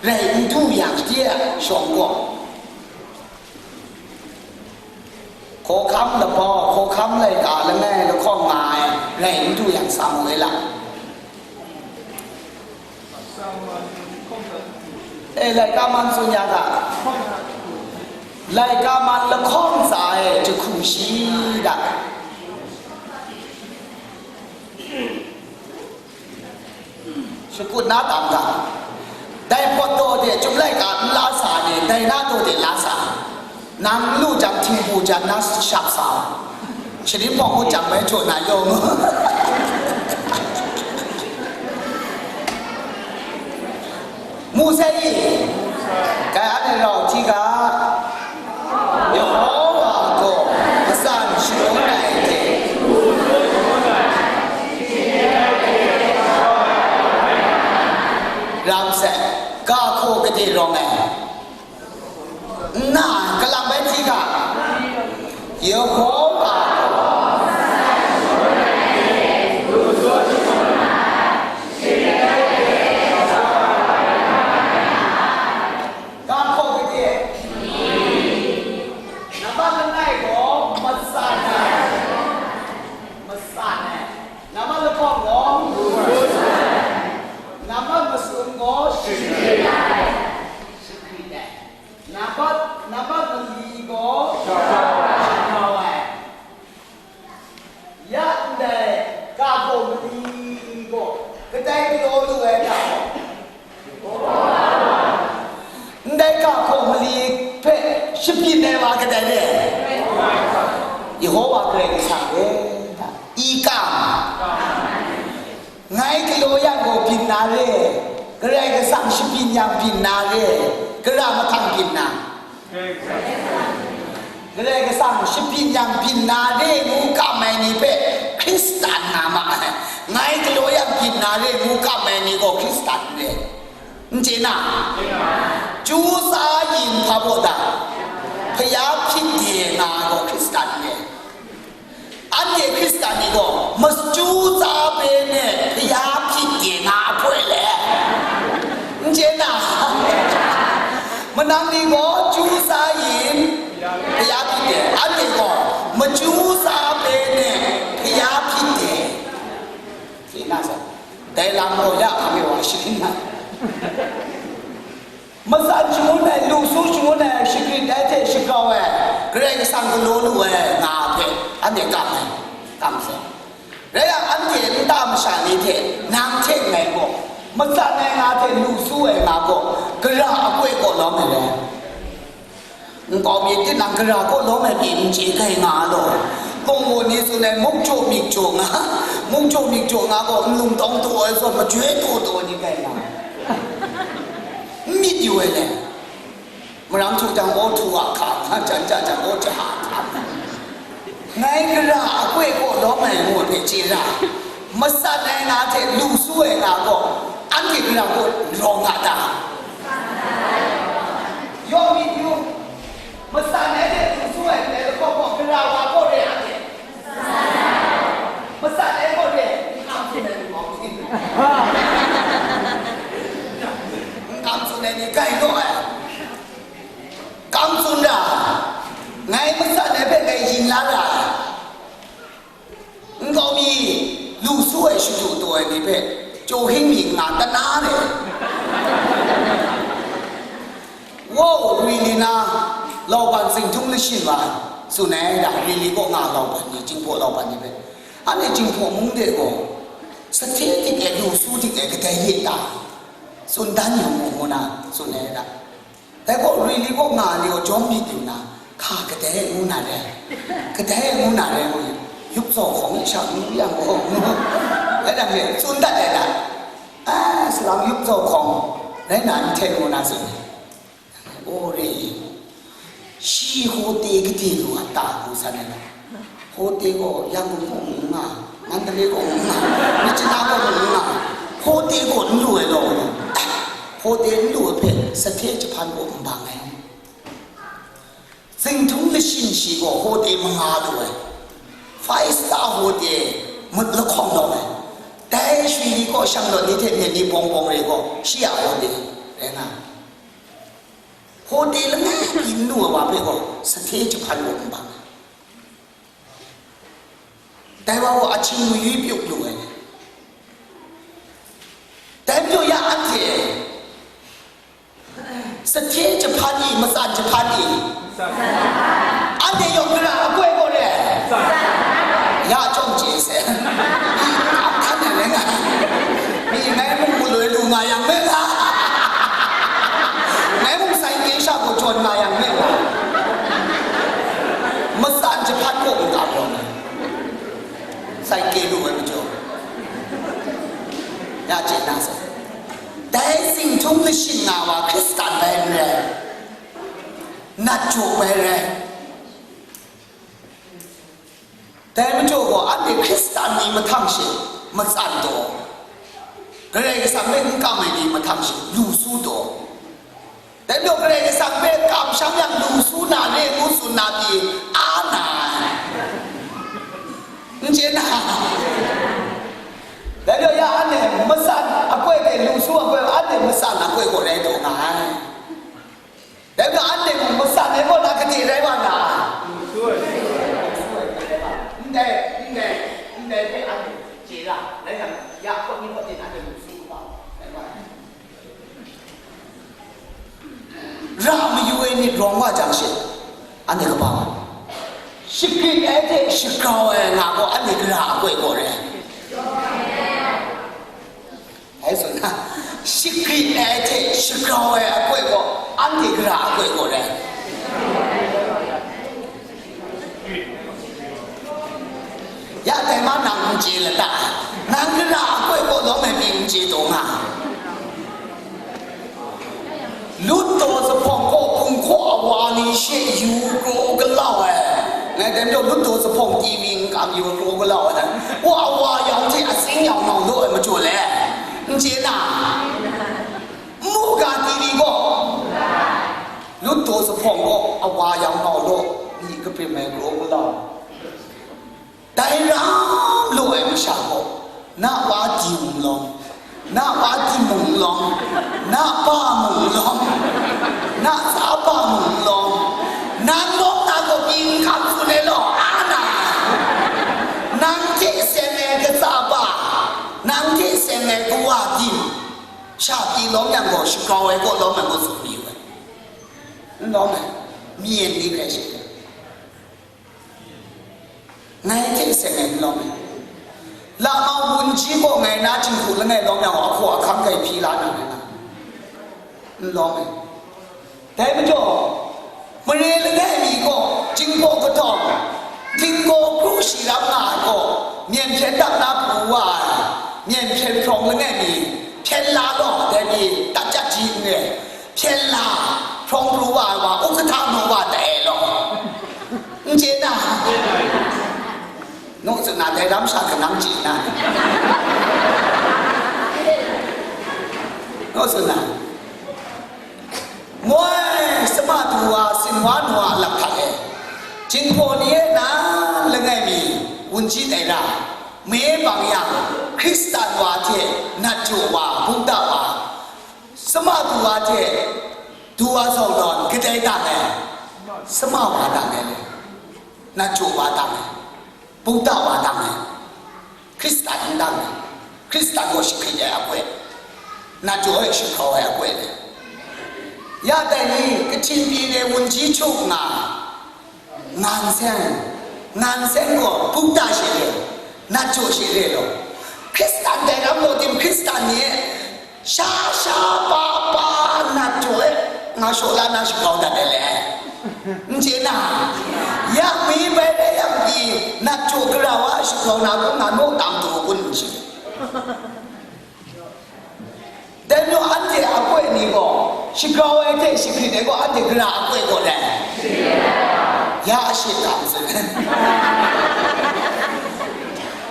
rai n du yang, de a shawng gaw, hkawhkam labau, hkawhkam laika langai lahkawng nga ai rai n du yang, Samuela. E, laika man tsun ya ga, laika man lahkawng tsa e jahku shi ga. Shakut na tam ga. Dai hpawt daw de, Chyum laika n la sa ni, dai na daw de la sa. Nang n lu jang, htingbu jan na shap sa, sharin hpawng hkut jang bai jaw na yawng. Mu sai i, dai anhte rau hti ga, Yehova gaw matsan shangun ai hte, ram sai, ga hkaw gade rawng ai. Nna, kalang bai hti ga, Yehova. Ga hkaw gade. Nambat langai gaw matsan ai. Matsan ai. Nambat lahkawng gaw, nambat masum gaw, shakrit ai. Shakrit ai. Nambat, nambat mali gaw, shakau ai. Ya ndai ga hkaw mali gaw kadai galaw lu ai ga? Ndai ga hkaw mali hpe shabyin ai wa kadai re? Yehova Karai Kasang re. I kam. Ngai galaw yang gaw byin na re, Karai Kasang shabyin yang byin na re, gara mahtang byin na? Karai Kasang shabyin yang byin na re ngu kam ai ni hpe Hkristan nga ma ai. Ngai galaw yang byin na re ngu kam ai ni gaw Hkristan re. N chye na? Chyu tsa yin hpa baw da? Hpaya hpit de nga gaw Hkristan re. Anhte Hkristan ni gaw machyu tsa pe ne hpaya hpit de nga ai hpoi le, n chye na? Manang ni gaw chyu tsa yin hpaya hpit de, anhte gaw machyu tsa pe ne hpaya hpit de. Chye na sa, dai lam gaw ya hkam e wa sharin na. Matsan shangun ai, lu su shangun ai, shagrit ai hte shagau ai, Karai Kasang galaw lu ai nga hpe anhte kam ai, kam sai. Rai yang, anhte nta masha ni hte nang hte ngai gaw, matsan ai nga hte lu su ai nga gaw, gara akoi kaw lawm ai rai. Nkau mi tinang gara kaw lawm ai pyi n chye, kai nga law. Kungwu ni tsun ai, muk jaw myit jaw nga, muk jaw myit jaw nga gaw, nlung tawng taw ai zawn, majoi taw taw ni kai nga. N myit yu ai le. Marang htu jang, aw htu a hka nga, jan ja jang, aw ja a hka nga. Ngai gara akoi kaw lawm ai ngu ai hpe chye ra, matsan ai nga hte lu su ai nga gaw, anhte gara kaw rawng nga ta? Yawng myit yu, matsan ai hte lu su ai ndai lahkawng gaw, gara wa kaw re anhte? Matsan ai kaw re, n kam tsun ai lu gaw, n kam tsun ai ni grai naw ai. Kam tsun ra, ngai matsan ai hpe ngai yin la ra ai. Nkau mi, lu su ai shadu taw ai ni hpe, chyu hing mi nga ta na re. Wow, rili na, lauban zing htung lashin wa, tsun ai da, rili kaw nga lauban ni, Jinghpaw lauban ni hpe. Anhte Jinghpaw mung de gaw, sahte dik e, lu su dik e, kadai ye ta? Tsun dan yu mu, ngu na, tsun ai da. Dai gaw, rili kaw nga ni gaw jawm myit yu nna, hka kadai ngu na re, kadai ngu na re ngu yang, yup tsawhkawng e sha ngu yang gaw, ngu, rai nang re, tsun dat ai da. A, salang yup tsawhkawng rai na n hten ngu na tsun. O, re, shi hawte gade lu a ta ngu san ai da. Hawte gaw Yangon kaw mung n nga, Mandalay kaw mung n nga, Myitkyina kaw mung n nga, hawte gaw n lu ai law, hawte n lu ai hpe sahte jahpan gaw n bang ai. Zing htung lashin shi gaw hawte manga lu ai, five star hawte mut lahkawng lawm ai, dai shwi ni kaw shang lawt ni hte myen ni bawng bawng re gaw shi a hawte rai nga ai. Hawte langai pyi n lu ai wa hpe gaw sahte jahpan gaw n bang ai. Dai wa gaw ahkying mayui pyuk lu ai. Dai majaw ya anhte sahte jahpan i, matsan jahpan i, anhte yawng gara akoi gaw re ai. Ya chyawm chye sai. Ahkan ai rai nga. Mi ngai mung galoi lu nga yang me la? Ngai mung sai kye sha gaw jawn nga yang me la? Jahpan kaw n-, ga rawng ai, sai kye lu ai majaw, ya chye na sai. Dai zinghtung lashin nga wa Hkristan bai n rai, nat jaw bai rai. Dai majaw gaw, anhte Hkristan ni mahtang she matsan taw, Karai Kasang hpe n kam ai ni mahtang she lu su taw. Dai majaw Karai Kasang hpe kamsham yang lu su na re ngu tsun na pyi a na ai. N chye na. Dai majaw ya anhte matsan akwai hte lu su akwai, anhte matsan akwai gaw rai taw nga ai. Dai majaw anhte mung matsan ai kaw na gade rai wa na ai. Ndai, ndai, ndai hpe anhte chye ra, rai yang, ya hpawt ni hpawt ten anhte lu su kaba, rai wa ai. Ra mayu ai myit rawng wa jang she, anhte kaba, shagrit ai hte shagrau ai nga gaw, anhte gara akwai gaw rai. Dai tsun na, shagrit ai hte shagrau ai akwai gaw, anhte gara akwai gaw rai. Ya dai ma nang n chye lata? Nang gara akwai gaw lawm ai pyi n chye taw nga. Lut daw zuphpawng kaw hpung hkaw awa ni she yu kraw galau ai. Ngai dai majaw lut daw zuphpawng T V n kam yu kraw galau ai. Wa awa yawng hte atsing yawng nau law ai majaw le, n chye na? N mu ga T V gaw, lut daw zuphpawng gaw awa yawng nau law, myi kaprim ai kraw galau. Dai ram law ai masha gaw, na wa di mung lawm, na wa di mung lawm, na pa mung lawm, na tsa pa mung lawm, nang lawm na gaw pyi n hkam tsun ai law, a na, nang hte seng ai katsa pa, nang hte seng ai kawa dim, sha pyi lawm yang gaw, shagrau ai kaw lawm ai kaw tsun mayu ai. N lawm ai, myen ni hkrai she. Ngai hte seng ai n lawm ai. Lama wunji gaw ngai na jinghku langai lawm yang gaw, ahkaw ahkang grai hpyi la na rai na? N lawm ai. Dai majaw, mare langai mi gaw, jinghpaw kahtawng, tinggaw kru shi ram nga ai gaw, myen hpyen dap na pru wa ai, myen hpyen hprawng langai mi, hpyen la law, dai pyi, tat jat ji n re. Hpyen la, hprawng pru wa ai wa, u kahta nu wa ta e law. N chye na? Nu tsun na, dai ram sha kanang chye na. Nu tsun na. Moi, sama du wa, sin wa nu wa a lak hta e, jinghpaw ni e na langai mi, wunji tai ra, me bang yang, Hkristan wa hte nat jaw wa, bungda wa, sama du wa hte du wa zawn nawn kadai dang ai, sama wa dang ai, nat jaw wa dang ai, bungda wa dang ai, Hkristan n dang ai, Hkristan gaw shahkrit ai akwai, nat jaw ai shagrau ai akwai le. Ya dai ni, Kachin pyi ni wunji hkyu nga, ngan seng, ngan seng gaw bungda she re, nat jaw she re law. Hkristan dai ram law tim Hkristan ni e, sha sha pa pa nat jaw e, nga shaw la na shagrau dat ai le. N chye na? Ya mi bai rai yang pyi, nat jaw gara wa shagrau na kun, nga naw tam taw kun n chye. Dai majaw anhte akwai ni gaw, shagrau ai hte shahkrit ai gaw, anhte gara akwai gaw dai? Ya a shit tam tsun.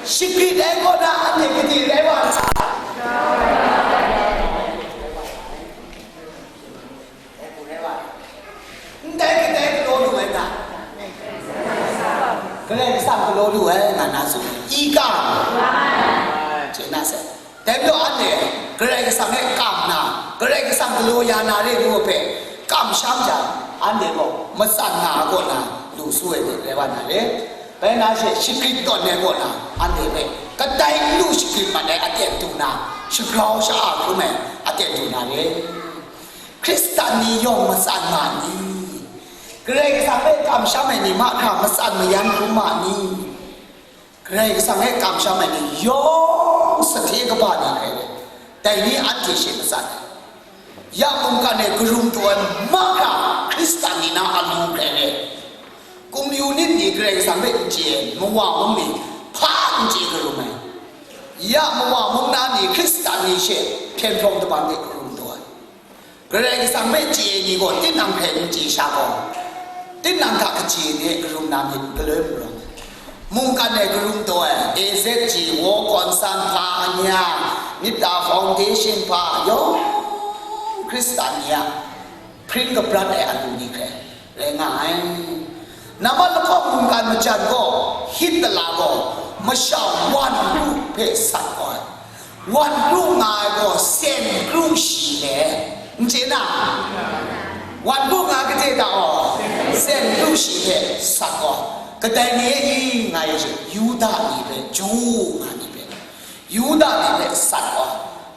Shahkrit ai gaw na anhte gade rai wa n sa? Ndai kadai galaw lu ai ta? Karai Kasang galaw lu ai nga na tsun. I kam? Chye na sai. Dai majaw anhte Karai Kasang e kam na, Karai Kasang galaw ya na re ngu hpe kamsham jang, anhte gaw matsan nga ai kaw na lu su ai ni rai wa na re. Bai na she shagrit tawn ai kaw na, anhte hpe kadai n lu shagrit mat ai aten du na, shagrau sha-a hkrum ai aten du na re. Hkristan ni yawng matsan nga ni? Karai Kasang hpe kamsham ai ni mahkra matsan mayan hkrum ma ni? Karai Kasang hpe kamsham ai ni yawng sahte kaba ni hkrai let, dai ni anhte she matsan ai. Ya mungkan e karum taw ai mahkra Hkristan ni na alu hkrai let, Kumyu nit ni Karai Kasang hpe n chye ai, mawa mung ni hpa n chye karum ai. Ya mawa mung na ni Hkristan ni she hpyen hprawng daban de karum taw ai. Karai Kasang hpe chye ai ni gaw tinang hpe n chye sha gaw, tinang hta kaji ni karum na myit galoi marawng ai. Mungkan e karum taw ai, A Z G, World Concern hpa, anya, Metta Foundation hpa, yawng Hkristan ni a hpring kabrat ai alu ni hkrai rai nga ai. Nambat lahkawng mungkan majan gaw, Hitler gaw masha wan kru hpe sat gaw ai. Wan kru nga ai gaw sen kru shi le, n chye na? Wan kru nga ai gade ta aw, sen kru shi hpe sat gaw, kadai ni e i nga i she, Yuda ni hpe, Ju nga ni hpe, Yuda ni hpe sat gaw,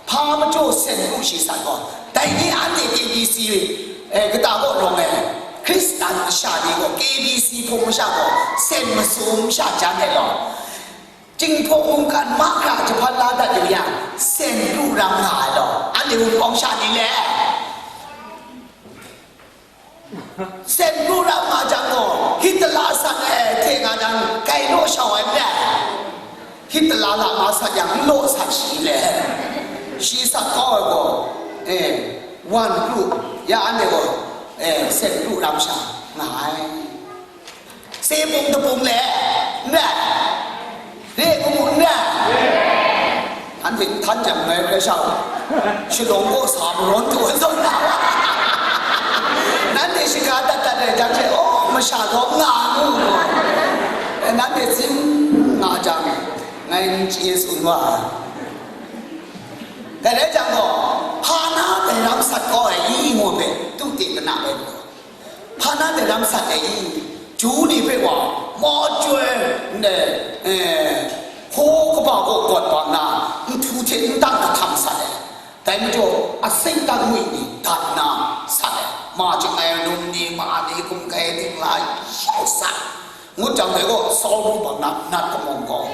hpa majaw sen kru shi sat gaw, dai ni anhte K B C, eh, kata kaw rawng ai Hkristan masha ni gaw K B C hpung masha gaw sen masum sha jan ai law, Jinghpaw mungkan mahkra jahpan la dat yu yang, sen kru ram nga ai law, anhte Wunpawng sha ni le? Sen kru ram nga jang gaw, Hitler sat ai hte nga jang, kai naw shau ai n rai? Hitler la ma sat yang, n law sat shi le? Shi sat kau ai gaw, eh, wan kru, ya anhte gaw, eh, sen kru ram sha nga ai. Seng bung dabung le, n rai? Re ai mu n rai? Anhte n htan jang ngai hkrai sha u. Shalawng kaw sa marawn tu ai zawn na wa. Nanhte shaga dat dat ai jang she, oh, masha lawm nga ai mu. Eh, nanhte zim nga jang, ngai n chye tsun wa ai. Dai rai jang gaw, hpa na dai ram sat kau ai i ngu hpe, tu te kana bai gaw. Hpa na dai ram sat ai i, Ju ni hpe wa, maw chyoi ndai, eh, hkaw kaba kaw gawt bang na, nhtu hte ndang kahtam sat ai. Dai majaw, asing dang ngwi ni dat nna sat ai. Ma chyangai num ni, ma ni, hkum kai ningla yau sat. Ngut jang dai gaw, Sawlu bang na nat kamawng gaw,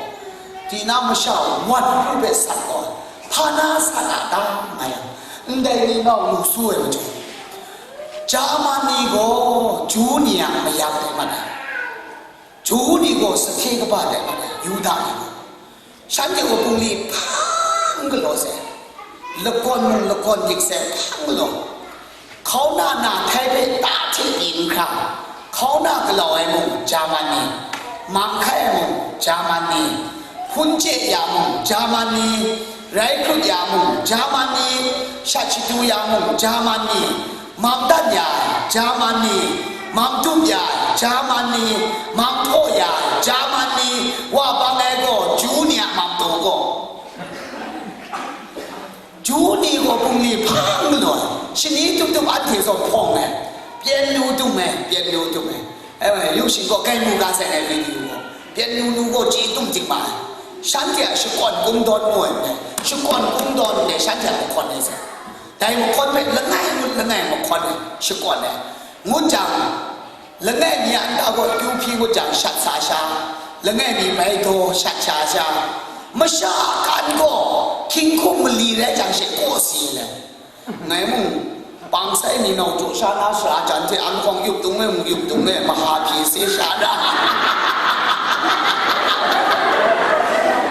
tina masha wan hpe sat gaw, hpa na sat a ta nga yang, ndai ni nau lu su ai majaw, Jaman ni gaw Ju ni a mayam dai mat ai. Ju ni gaw sahte kaba dai mat ai, Yuda ni gaw. Shanhte gaw bungli hpang galaw sai, lagawn mung lagawn dik sai hpang galaw. Hkauna na htai hpe ta hte pyi n hkra, hkauna galau ai mung Jaman ni, mang hkai ai mung Jaman ni, hpun chye ya mung Jaman ni, rai hkrut ya mung Jaman ni, shat shadu ya mung Jaman ni, mam dan ya ai Jaman ni, mam tup ya ai Jaman ni, mam htaw ya ai Jaman ni, wa bang ai gaw Ju ni a mam taw gaw. Ju ni gaw bungli hpang galaw ai, shani tup tup anhte zawn hpawng ai, pyen nu dum ai, pyen nu dum ai. Ai, yu shing gaw, kai mu ga sai ai video gaw, pyen nu nu gaw chye dum dik ma ai. Shanhte a shakawn kungdawn mu ai ndai, shakawn kungdawn ndai shanhte a mahkawn ai sai. Dai mahkawn hpe langai ngut langai mahkawn ai, shakawn ai. Ngut jang, langai mi a nta gaw akyu hpyi ngut jang shat sa sha, langai mi bai daw shat sha sha, masha a kan gaw hkying hkum mali rai jang she kaw si ai. Ngai mung, bang sai ni nau jaw sha na sara jan hte an hkawng yup dung e mung yup dung e, maha hpyi se sha ra.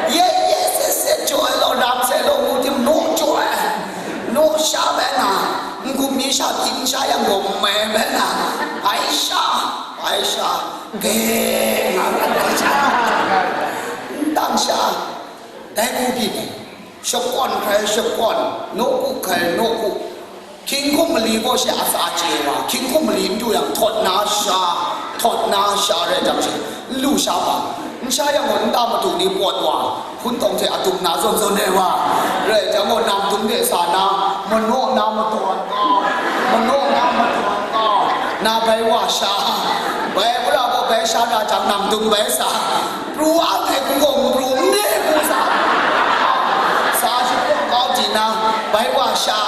Ye ye se se jaw ai law, ram sai law, ngu tim naw jaw ai, naw sha bai nga, n-gup mi sha pyi n sha yang gaw, n mai bai nga, ai sha, ai sha, ge nga, ai sha, n dang sha, dai ku byin ai, shakawn hkrai shakawn, nawku hkrai nawku, hkying hkum mali gaw she a tsa chye wa, hkying hkum mali n du yang, htawt na sha, htawt na sha rai jang she, n lu sha wa, n sha yang gaw, nta madu ni pawt wa, hpun tawng hte a dum na zawn zawn ai wa, rai jang gaw, nang dum de sa na, manaw na madaw ai kau, manaw na madaw ai kau, na bai wa sha, bai wula gaw bai sha na jang, nang dum bai sa, pru ang ai hku gaw, n pru n re hku sa, sa shi pawng kau di na, bai wa sha,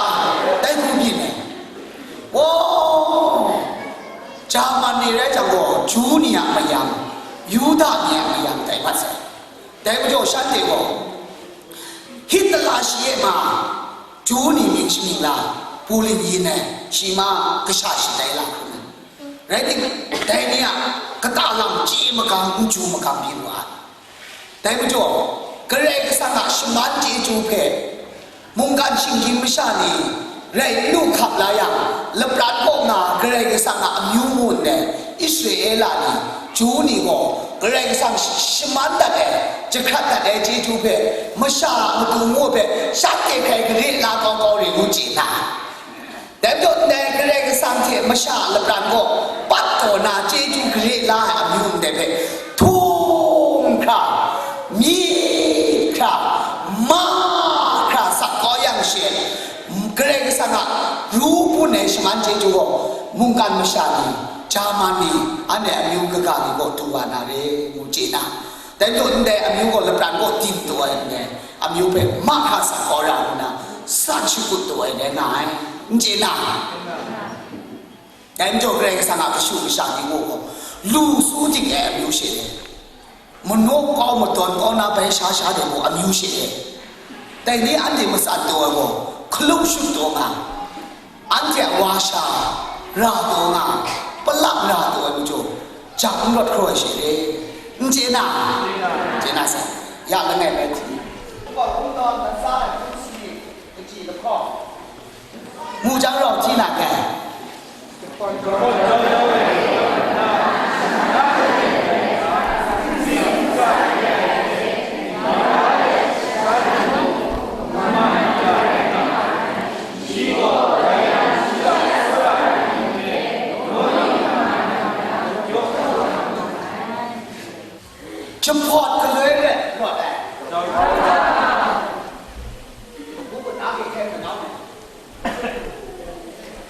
dai hku byin ai. Wow! Jaman ni rai jang gaw, Ju ni a mayam, Yuda ni a mayam tai mat sai. Dai majaw shanhte gaw, Hitler shi e ma, Ju ni mying shamying la, pu ling yin ai, shi ma kasha shatai la hkrum ai. Rai tim, dai ni a kata lam chye makam, n chyu makam byin wa ai. Dai majaw, Karai Kasang a shaman chyeju hpe mungkan shinggyim masha ni rai n lu hkap la yang, lapran kaw nga Karai Kasang a amyu mu ndai Israela ni, Ju ni gaw Karai Kasang shaman dat ai, jahkrat dat ai chyeju hpe masha a matu ngu hpe shanhte hkrai gare la kau kau re ngu chye na. Dai majaw ndai Karai Kasang hte masha a lapran gaw pat taw na chyeju gare la ai amyu ndai hpe htum hkra, myit hkra, ma hkra sak kau yang she, Karai Kasang a ru bun ai shaman chyeju gaw mungkan masha ni, Jaman ni, anhte amyu kaga ni gaw du wa na re, ngu chye na. Dai majaw ndai amyu gaw lapran gaw dim taw ai ndai amyu hpe mahkra sa kau ra nna, san shakut taw ai rai nga ai, n chye na? Dai majaw Karai Kasang a kashu kasha ni gaw, lu su dik ai amyu she, manaw kau madawn kau na bai sha sha de gaw amyu she, dai ni anhte masan taw ai gaw, hkalup shut taw nga. Anhte a wa sha ra taw nga, palak ra taw ai majaw, jak n rawt hkrai ai she re, n chye na? N chye na sai, ya langai bai hti. Mu jang rau hti na kai. Jahpawt galoi let rawt ai.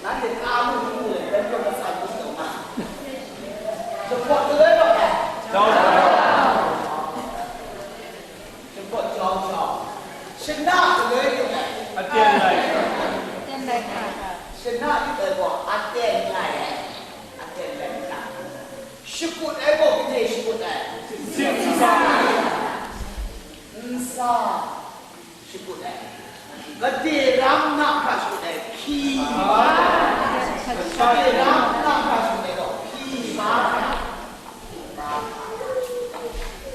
Nanhte ta mu mu le, dai majaw matsan hpung taw nga. Jahpawt galoi rawt ai. Jahpawt jau jau. Shana galoi rawt ai. Aten lai. Aten lai hkra. Shana yu ai gaw aten lai ai. Aten lai hkra. Shakut ai gaw gade shakut ai. Ntsim ntsa. Ntsa. Shakut ai. Gade ram na hkra shakut ai, hpyi ma. Gade ram na hkra shakut ai gaw, hpyi ma.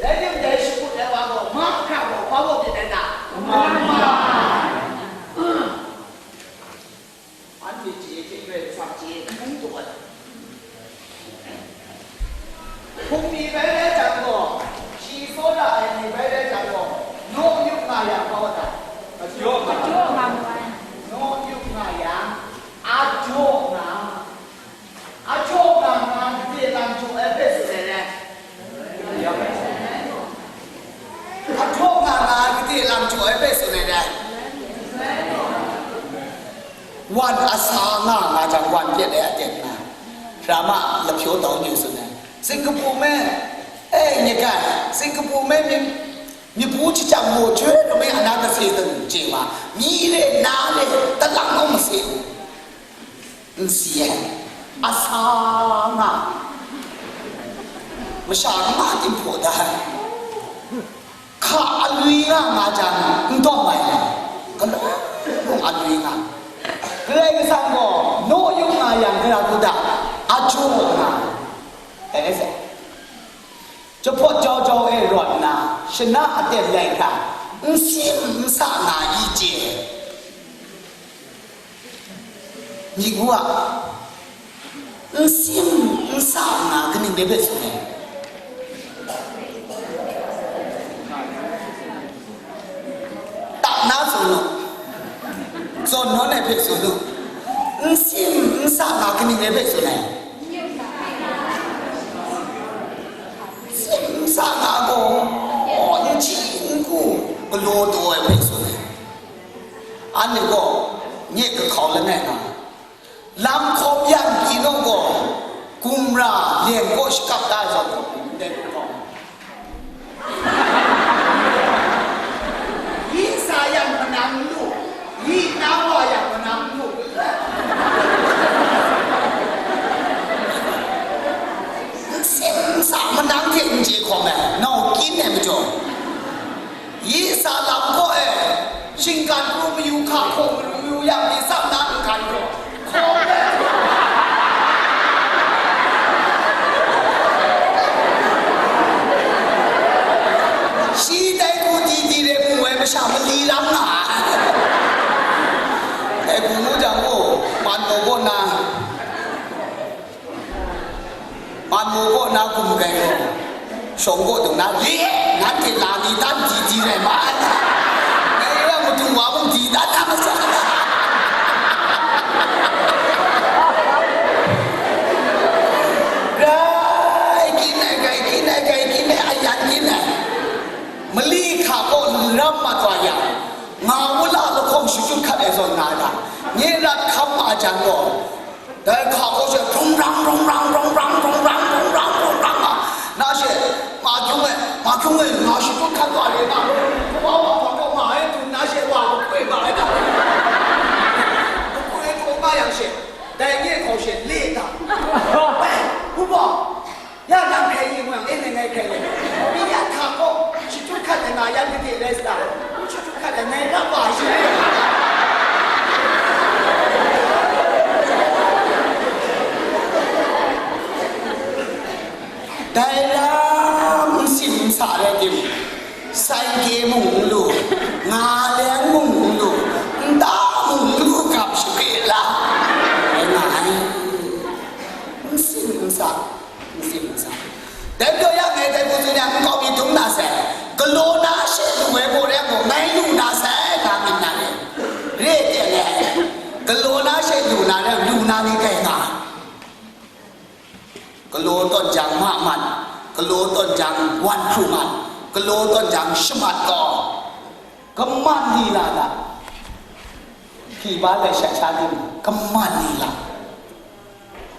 Dai ning dai shakut ai wa gaw, ma hkra gaw, hpa gaw byin ai ta? Ma. Anhte chye hte Karai Kasang chye n hpung taw ai. Hpung mi bai rai jang gaw, shi tsawra ai ni bai rai jang gaw, naw yup nga yang, hpa wa ta? Ajaw nga. Naw yup nga yang, ajaw nga. Ajaw nga nga, gade lam jaw ai hpe tsun ai rai. Ahtaw nga nga ai gade lam jaw ai hpe tsun ai dai. Wan asa nga nga jang, wan pyet ai aten nga, hkra ma lahpyaw tau mi tsun ai. Singkapu me, e, nye kai, Singkapu me myit, myit bu jahkyang maw, joi rami ana kase teng chye ma, myi re, na re, talang naw mase u. N si ai, asa nga, masha n ma tim hpaw da ai, hka alwi nga nga jang n dawng ai, galaw mung alwi nga. Karai Kasang gaw naw yup nga yang, gara hku da, ajaw nga ai sai. Jahpawt jau jau e rawt nna, shana aten lai hkra, n sim n sa nga i chye. Myit wu a, n sim n sa nga kaning de hpe tsun ai? Tak na tsun u, zawn nawn ai hpe tsun u, n sim n sa nga kaning de hpe tsun ai? N sim n sa nga gaw, n chyi n ku galaw taw ai hpe tsun ai. Anhte gaw nye kahkau langai nga, lam hkawm yang pyi naw gaw, gumra leng kaw shakap da ai zawn gaw, ndai hkawm. Yi sa yang manang lu, yi na wa yang manang lu. N sim n sa manang hte n chye hkawm ai, nau kyin ai majaw, yi sa lam kaw e, shinggan pru mayu hka hkawng mayu yang, myit tsap na n hkan gaw, hkawm ai. Shawng kaw dung na, le, nanhte la ni dan di di rai ma ai. Ngai yang matu wa mung di dan na masa. Rai, kin ai, gai kin ai, gai kin ai, ayan kin ai. Mali hka kaw lu ram mat wa yang, nga wula lahkawng shachyut hkat ai zawn nga ai ta? Nye rat hkam ma jang gaw, dai hka kaw she, brung brang, brung brang, brung brang, brung brang, brung brang, brung brang nga, na she, ma hkyung e, ma hkyung e, nga shachyut hkat wa le, na, kawa wa hpa kaw ma ai, dun na she, wa, makoi ma ai ta? Makoi kaw ma yang she, dai nye hkaw she, le ta? Bai, hpu baw, ya nang hkrai yin mung, e ngai ngai hkrai le. Mi ya hka kaw, shachyut hkat ai nga yan gade rai sa ta? N shachyut hkat ai ngai rap wa shi. Dai lam n sim n sa rai tim, saike mung n lu, nga leng mung n lu, nta mung n lu gap shape la, rai nga ai. N sim n sa, n sim n sa. Dai gaw ya ngai dai hku tsun yang, nkau mi dum na sai, galaw na she lu ai gaw rai ngu, ngai lu na sai, nga myit na re. Re teng e, galaw na she lu na rai, lu na ni kai nga. Galaw tawn jang ma mat, galaw tawn jang wan hkru mat, galaw tawn jang shamat gaw, kaman lila da. Hki ba lai shat sha tim, kaman lila.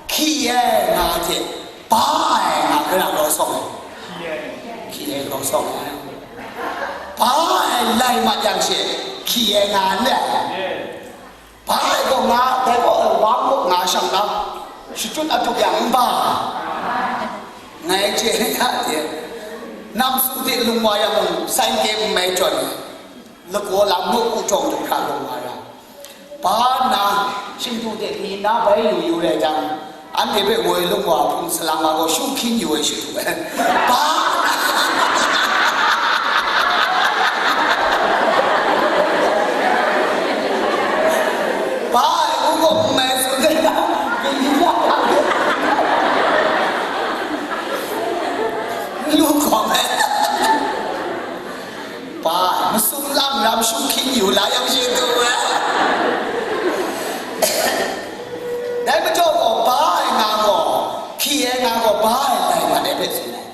Hki ai nga hte, ba ai nga gara rau sawng ai. Hki ai rau sawng ai. Ba ai lai mat yang she, hki ai nga n le ai. Ba ai gaw nga, dai gaw, wang gaw nga shang na, shachyut a tup yang n ba. Ngai chye ya de, nam su de lung wa yang mung, saike n mai jawn, lagaw lam nu ku jawng du hkra lung wa ra. Ba nna, shingtu de ni na bai yu yu rai jang, anhte hpe woi lung wa hpung salang wa gaw shu hkyin yu ai shachyut ai. Ba, ba ai u gaw n mai tsun ai, kayi ya, lu hkawm ai. Ba ai, masum lang ram shu hkyin yu la yang shachyut ai. Dai majaw gaw, ba ai nga gaw, hki ai nga gaw, ba ai lai mat ai hpe tsun ai.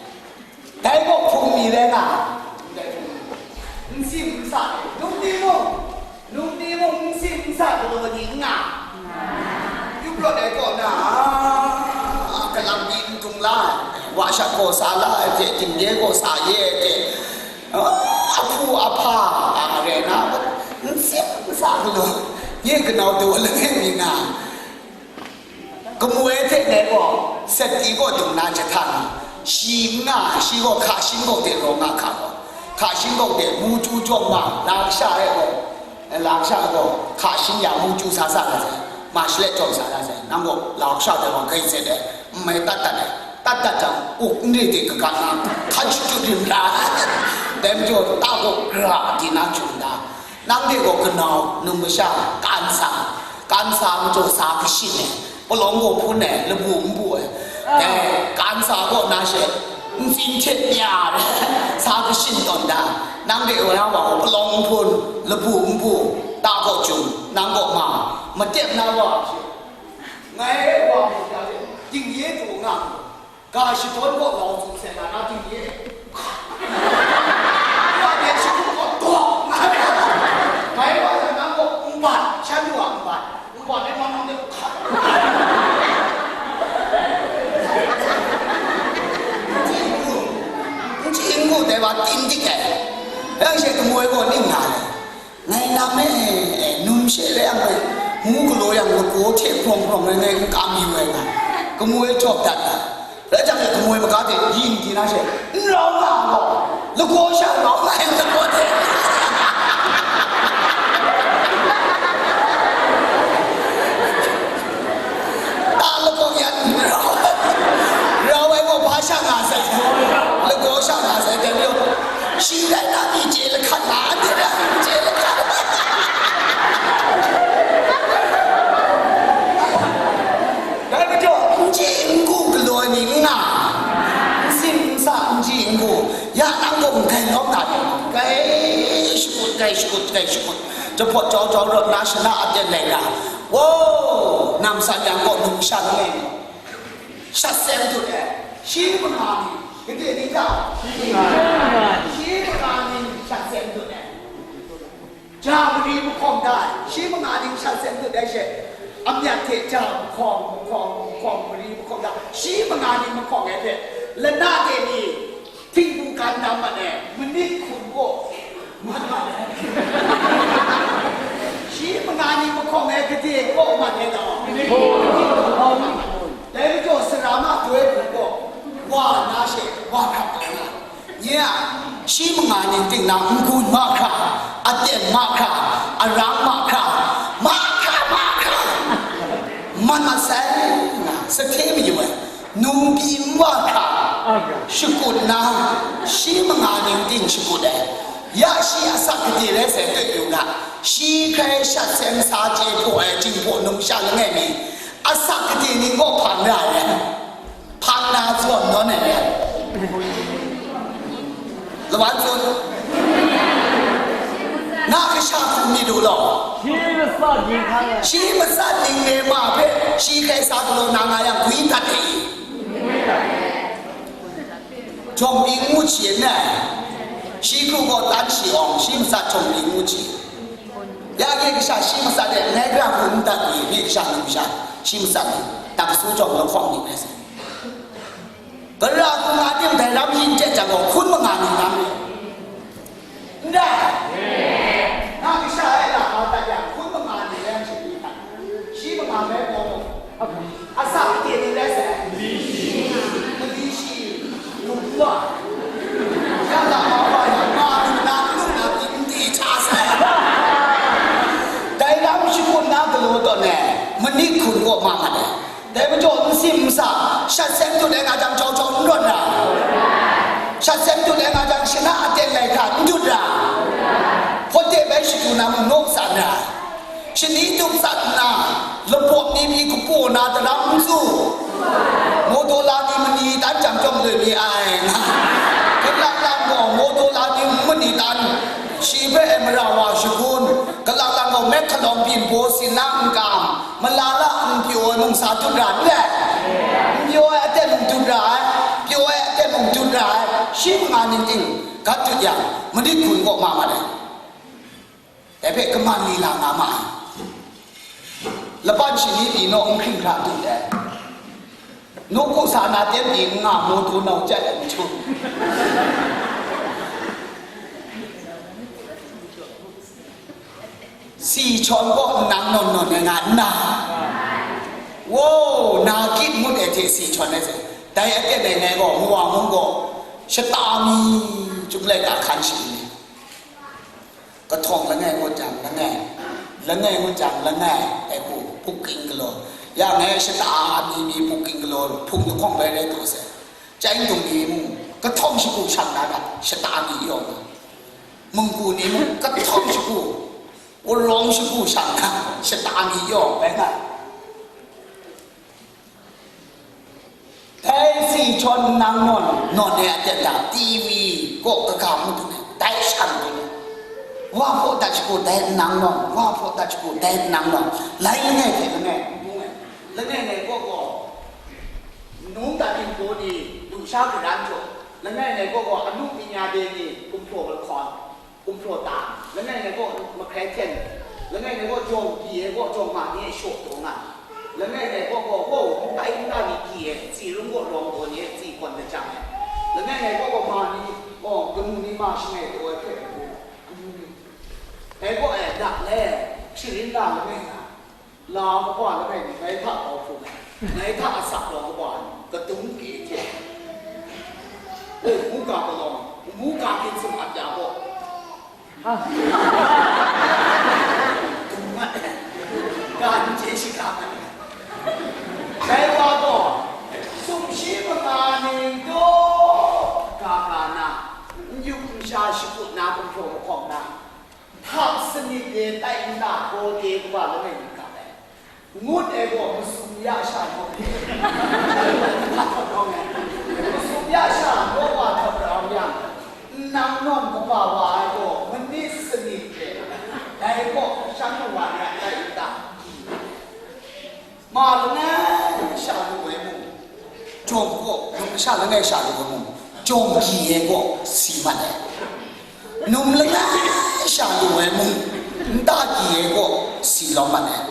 Dai gaw hpung mi rai nga, n sim n sa, num timung, num timung n sim n sa galaw ni n nga. Yup rawt ai kaw na, a, kalang mi n dung la ai, wa sha gaw sa la ai hte, dingde gaw sa ye ai hte, a, ahpu ahpa, a, rai na, n sim n sa galaw, nye kanau daw langai mi nga. Kamu ai hte dai gaw, sati gaw dung na jahta nga, shi n nga, shi gaw hka shin gaw de raw nga hka gaw, hka shin gaw de mu chyu jawng ma, la kasha e gaw, la kasha e gaw, hka shin ya mu chyu sa sa na sai, ma shalet jawng sa na sai, nang gaw la kasha de gaw grai zet ai, n mai tat dat ai, tat dat jang, uk n re de kaga nga, hkan shachyut rim ra, dai majaw ta gaw gra di na chyu nna, nang de gaw kanau, num masha, kansa, kansa majaw sa kashin ai, palawng gaw hpun ai, labu n bu ai. Dai, kansa gaw na she, ntsin hte mya ai, sa kashin tawn da. Nang de gaw na wa gaw palawng n hpun, labu n bu, ta gaw jum, nang gaw ma, matep na wa, ngai wa, dingye du nga. Ga shadawn gaw lau tsun sai na, na ting ye. Wa de shi gaw dawk nga ya. Mai wa sa na gaw n bat, shan wa n bat, n bat de ma nang de hka. N chyi n gu, n chyi n gu dai wa tin dik ai. Yang she kamu ai gaw ning nga ai. Ngai nam e, e, num she le yang e, ngu galaw yang lagaw hte hprawng hprawng ai ngai n kam yu ai nga, kamu e jawp dat ai. Rai jang e kamu e maga de yin di na she, n rau nga gaw, lagaw sha rau nga yang lagaw de. Ta lagaw yan n rau, rau ai gaw hpa sha nga sai, lagaw sha nga sai, dai majaw, shi rai na myi chye lahkat nga, anhte rai myi chye lahkat. Dai majaw, n chyi n gu galaw ai ni n nga, n sim n sa n chyi n gu Nang gaw n grai lawm na, grai shakut, grai shakut, grai shakut. Jahpawt jau jau rawt na, shana aten lai na. Wow! Namsan yang gaw nungsha langai mi shat seng dut ai. Shi manga ni, gade ni ta? Shi manga ni shat seng dut ai. Ja mari mahkawng da, shi manga ni shat seng dut ai she, amyat hte ja mahkawng, mahkawng, mahkawng, mari mahkawng da, shi manga ni mahkawng ai hte, lana de ni, htingbu gan dam mat ai, manit hkun kaw, mat mat ai. Shi manga ni mahkawng ai gade kaw mat ai gaw, dai majaw sara ma doi hkun kaw, wa na she, wa hkap ai na. Nye a, shi manga ning ting na n-gun mahkra, aten mahkra, arang mahkra, mahkra, mahkra, man masai nga, sahte mayu ai, nungpyi n-wa hkra, shakut na, shi manga ning ting shakut ai, ya shi asak gade rai sai doi yu nga, shi hkrai shat seng sa chye hpaw ai, jinghpaw numsha langai mi, asak gade ning gaw hpang ra ai. Hpang na zawn nawn ai re ai. Lawan tsun. Na kasha hku myit u law. Shi matsat ning hkang ai. Shi matsat ning re ma hpe shi hkrai sa galaw na nga yang gwi dat ai. Jawng pyi ngu hti n rai. Shi hku gaw tan shi awng, shi matsat jawng pyi ngu hti. Ya nye kasha shi matsat e, ngai gara hku n dat ni, nye kasha ni kasha, shi matsat ni, tak su jawng lahkawng ni rai sai. Gara hku nga tim dai lam yin tet jang gaw, hkun manga ni lam ni. Ndai. Na kasha e la ka dat yang, hkun manga ni lam shi ni hta. Shi manga me gaw, asak hte ni rai sai. Mali shi. Mali shi. Lu wa. Ya la ma wa ya, ma lu na, lu na, ni n di cha sai. Dai lam shakut na galaw tawn e, manit hkun kaw ma mat ai. Dai majaw nsim nsa, shat seng dut ai nga jang jau jau n rawt ra, shat seng dut ai nga jang shana aten lai hkra n dut ra, hpawt de bai shadu na mung naw tsan ra, shani tup tsat nna, lapawt ni pyi kapaw na daram n tsu, mawdaw la ni mani tan jang chyawm loi mi ai nga, kalang lang gaw mawdaw la ni mani tan, shi hpe ai mara wa shagun, kalang lang gaw mek hkalawng byin baw sin na n kam, Malala n pyaw ai mung sa dut ra n rai. N pyaw ai aten mung dut ra ai, pyaw ai aten mung dut ra ai, shi manga ning ting gat dut yang, manit hkun kaw ma mat ai. Dai hpe kaman lila nga ma ai. Laban shani pyi naw n hkring hkra dut ai. Nawku sa na ten pyi n nga, mawdaw nau chyat ai n htum. Si htawn gaw nang nawn nawn ai nga nna, wo, na kyit ngut ai hte si htawn ai hte, dai aten ai ngai gaw, Mawang mung gaw, shata mi, chyum laika hkan shayin ai. Kahtawng langai ngut jang, langai, langai ngut jang, langai, ai hku, bukking galaw. Ya ngai shata mi mi bukking galaw, hpung lahkawng bai rai taw sai. Chyai dung ni mung, kahtawng shagu shang na hta, shata mi yawng. Mungku ni mung kahtawng shagu, wunrawng shagu shang hkang, shata mi yawng bai nga. Dai si htawn nang nawn, nawn ai aten hta, T V kaw kaga mung dun ai, dai shan dun ai. Wa hpaw dat shagu, dai nang nawn, wa hpaw dat shagu, dai nang nawn. Lai langai hte langai, n bung ai. Langai ngai kaw gaw, nungdan ningbaw ni, lusha garan jaw, langai ngai kaw gaw, anu pyi nya de ni, gumhpraw lahkawn. Gumhpraw ta, langai ngai gaw mahkrai hten, langai ngai gaw jawng byi ai gaw jawng ma ni e shaw taw nga, langai ngai gaw gaw, wow, ntai nta ni byi ai, tsi rung gaw lawng gaw ni e tsi kawn lajang ai, langai ngai gaw gaw ma ni gaw kanu ni ma shangai taw ai hpe, amyu ni, ngai gaw e dak le, sharin la langai nga, Lau kaba langai ni ngai hta kau hkrum ai, ngai hta asak lau kaba ni kadung ke hte, o, muga palawng, muga ginsim ap ya gaw, dung mat ai, ga n chye shiga mat ai. Dai wa gaw, sumshi manga ning daw ga ga na, n yup n sha shakut na, gumhpraw mahkawng na, Htak sanit de tai nta gaw de kaba langai mi ga ai. Ngut ai gaw masum ya sha naw de. Masum ya sha naw wa hta rau yang, Nang nawn kaba wa ai gaw manit sanit hte dai kaw shan wa ya tai n ta? Ma langai sha lu ai mung, jawng kaw, num sha langai sha lu ai mung, jawng gyi ai kaw si mat ai. Num langai sha lu ai mung, nta gyi ai kaw si lawm mat ai.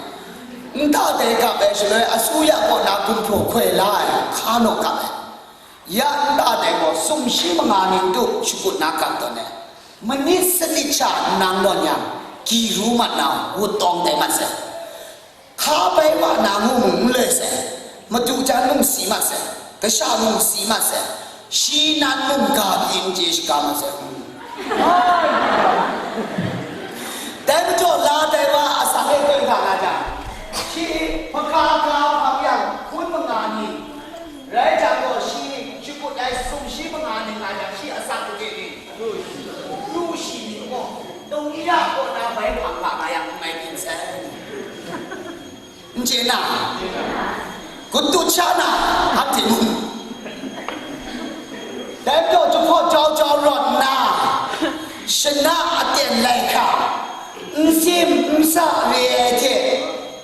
Nta dai gap ai shaloi, asuya kaw na gumhpraw hkoi la ai, hka naw gap ai. Ya nta dai gaw sumshi manga ning tu shakut na gap tawn ai. Manit sanit sha nang nawn yang, gyi ru mat na wut tawng tai mat sai. Hka bai ma na ngu mung n loi sai. Madu jan mung si mat sai. Kasha mung si mat sai. Shi nan mung ga pyi n chye shaga mat sai. Dai majaw la dai wa asak e koi ga na jang, shi hpaka ga hpang yang hkun manga ni, rai jang gaw shi shakut ai sumshi manga ni nga jang, shi asak gade ni, lu shi ni gaw, tungya kaw na bai hpang ga nga yang n mai byin sai. N chye na? Kutut sha na, hap hte mung. Dai majaw jahpaw jau jau rawt nna, shana aten lai hkra, n sim n sa re ai hte,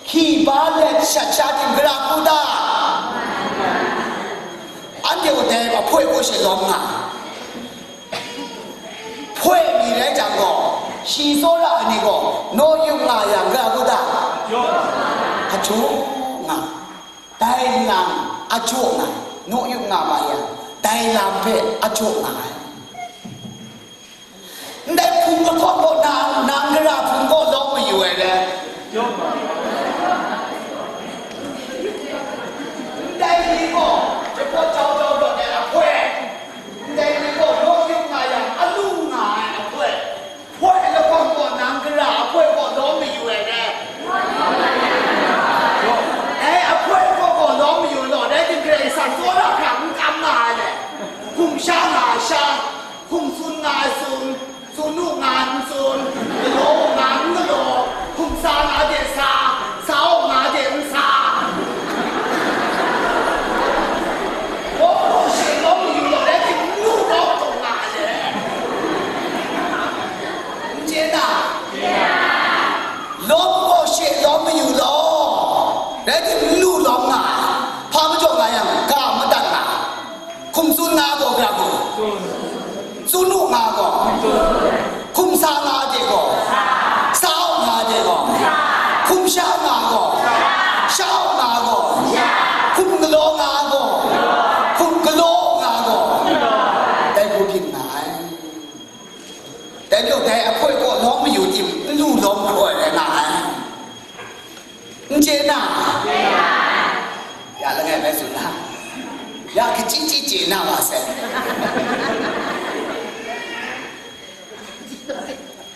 hki ba let shat sha ting gara hku ta? Anhte gaw dai ahpoi kaw she lawm nga. Hpoi mi rai jang gaw, shi tsawra ai ni gaw, naw yup nga yang, ra gu ta? Ajaw nga. Dai lam ajaw nga, naw yup nga ma yang, dai lam hpe ajaw nga ai. Ndai hpung lahkawng kaw na, nang gara hpung kaw lawm mayu ai dai. Ndai ni gaw, jahpaw jau jau tawn ai ahpoi, ndai ni gaw naw yup nga yang, alu nga ai ahpoi, hpoi lahkawng gaw nang gara ahpoi kaw lawm mayu ai dai. Dai ahpoi kaw gaw lawm mayu law, dai ting Karai Kasang tsawra hkra n kam nga ai dai. Hkum sha nga ai sha, hkum tsun nga ai tsun, tsun u nga ai n tsun, galaw u nga ai n galaw, hkum sa nga de sa, sa u nga de n sa. Gaw gaw she lawm mayu law, rai tim n lu lawm taw nga ai le. N chye na? Lawm gaw she lawm mayu law, rai tim n lu lawm nga ai. Hpa majaw nga yang, ga madat nga ai. Hkum tsun nga gaw, gara hku? Tsun u nga gaw? Hkum sa nga de gaw? Sa u nga de gaw? Hkum sha nga gaw? Sha u nga gaw? Hkum galaw nga gaw? Hkum galaw u nga gaw? Dai hku byin nga ai. Dai majaw dai ahpoi kaw lawm mayu tim, n lu lawm hkoi rai nga ai. N chye na? Ya langai bai tsun na. Ya kachyi chyi chye na wa sai.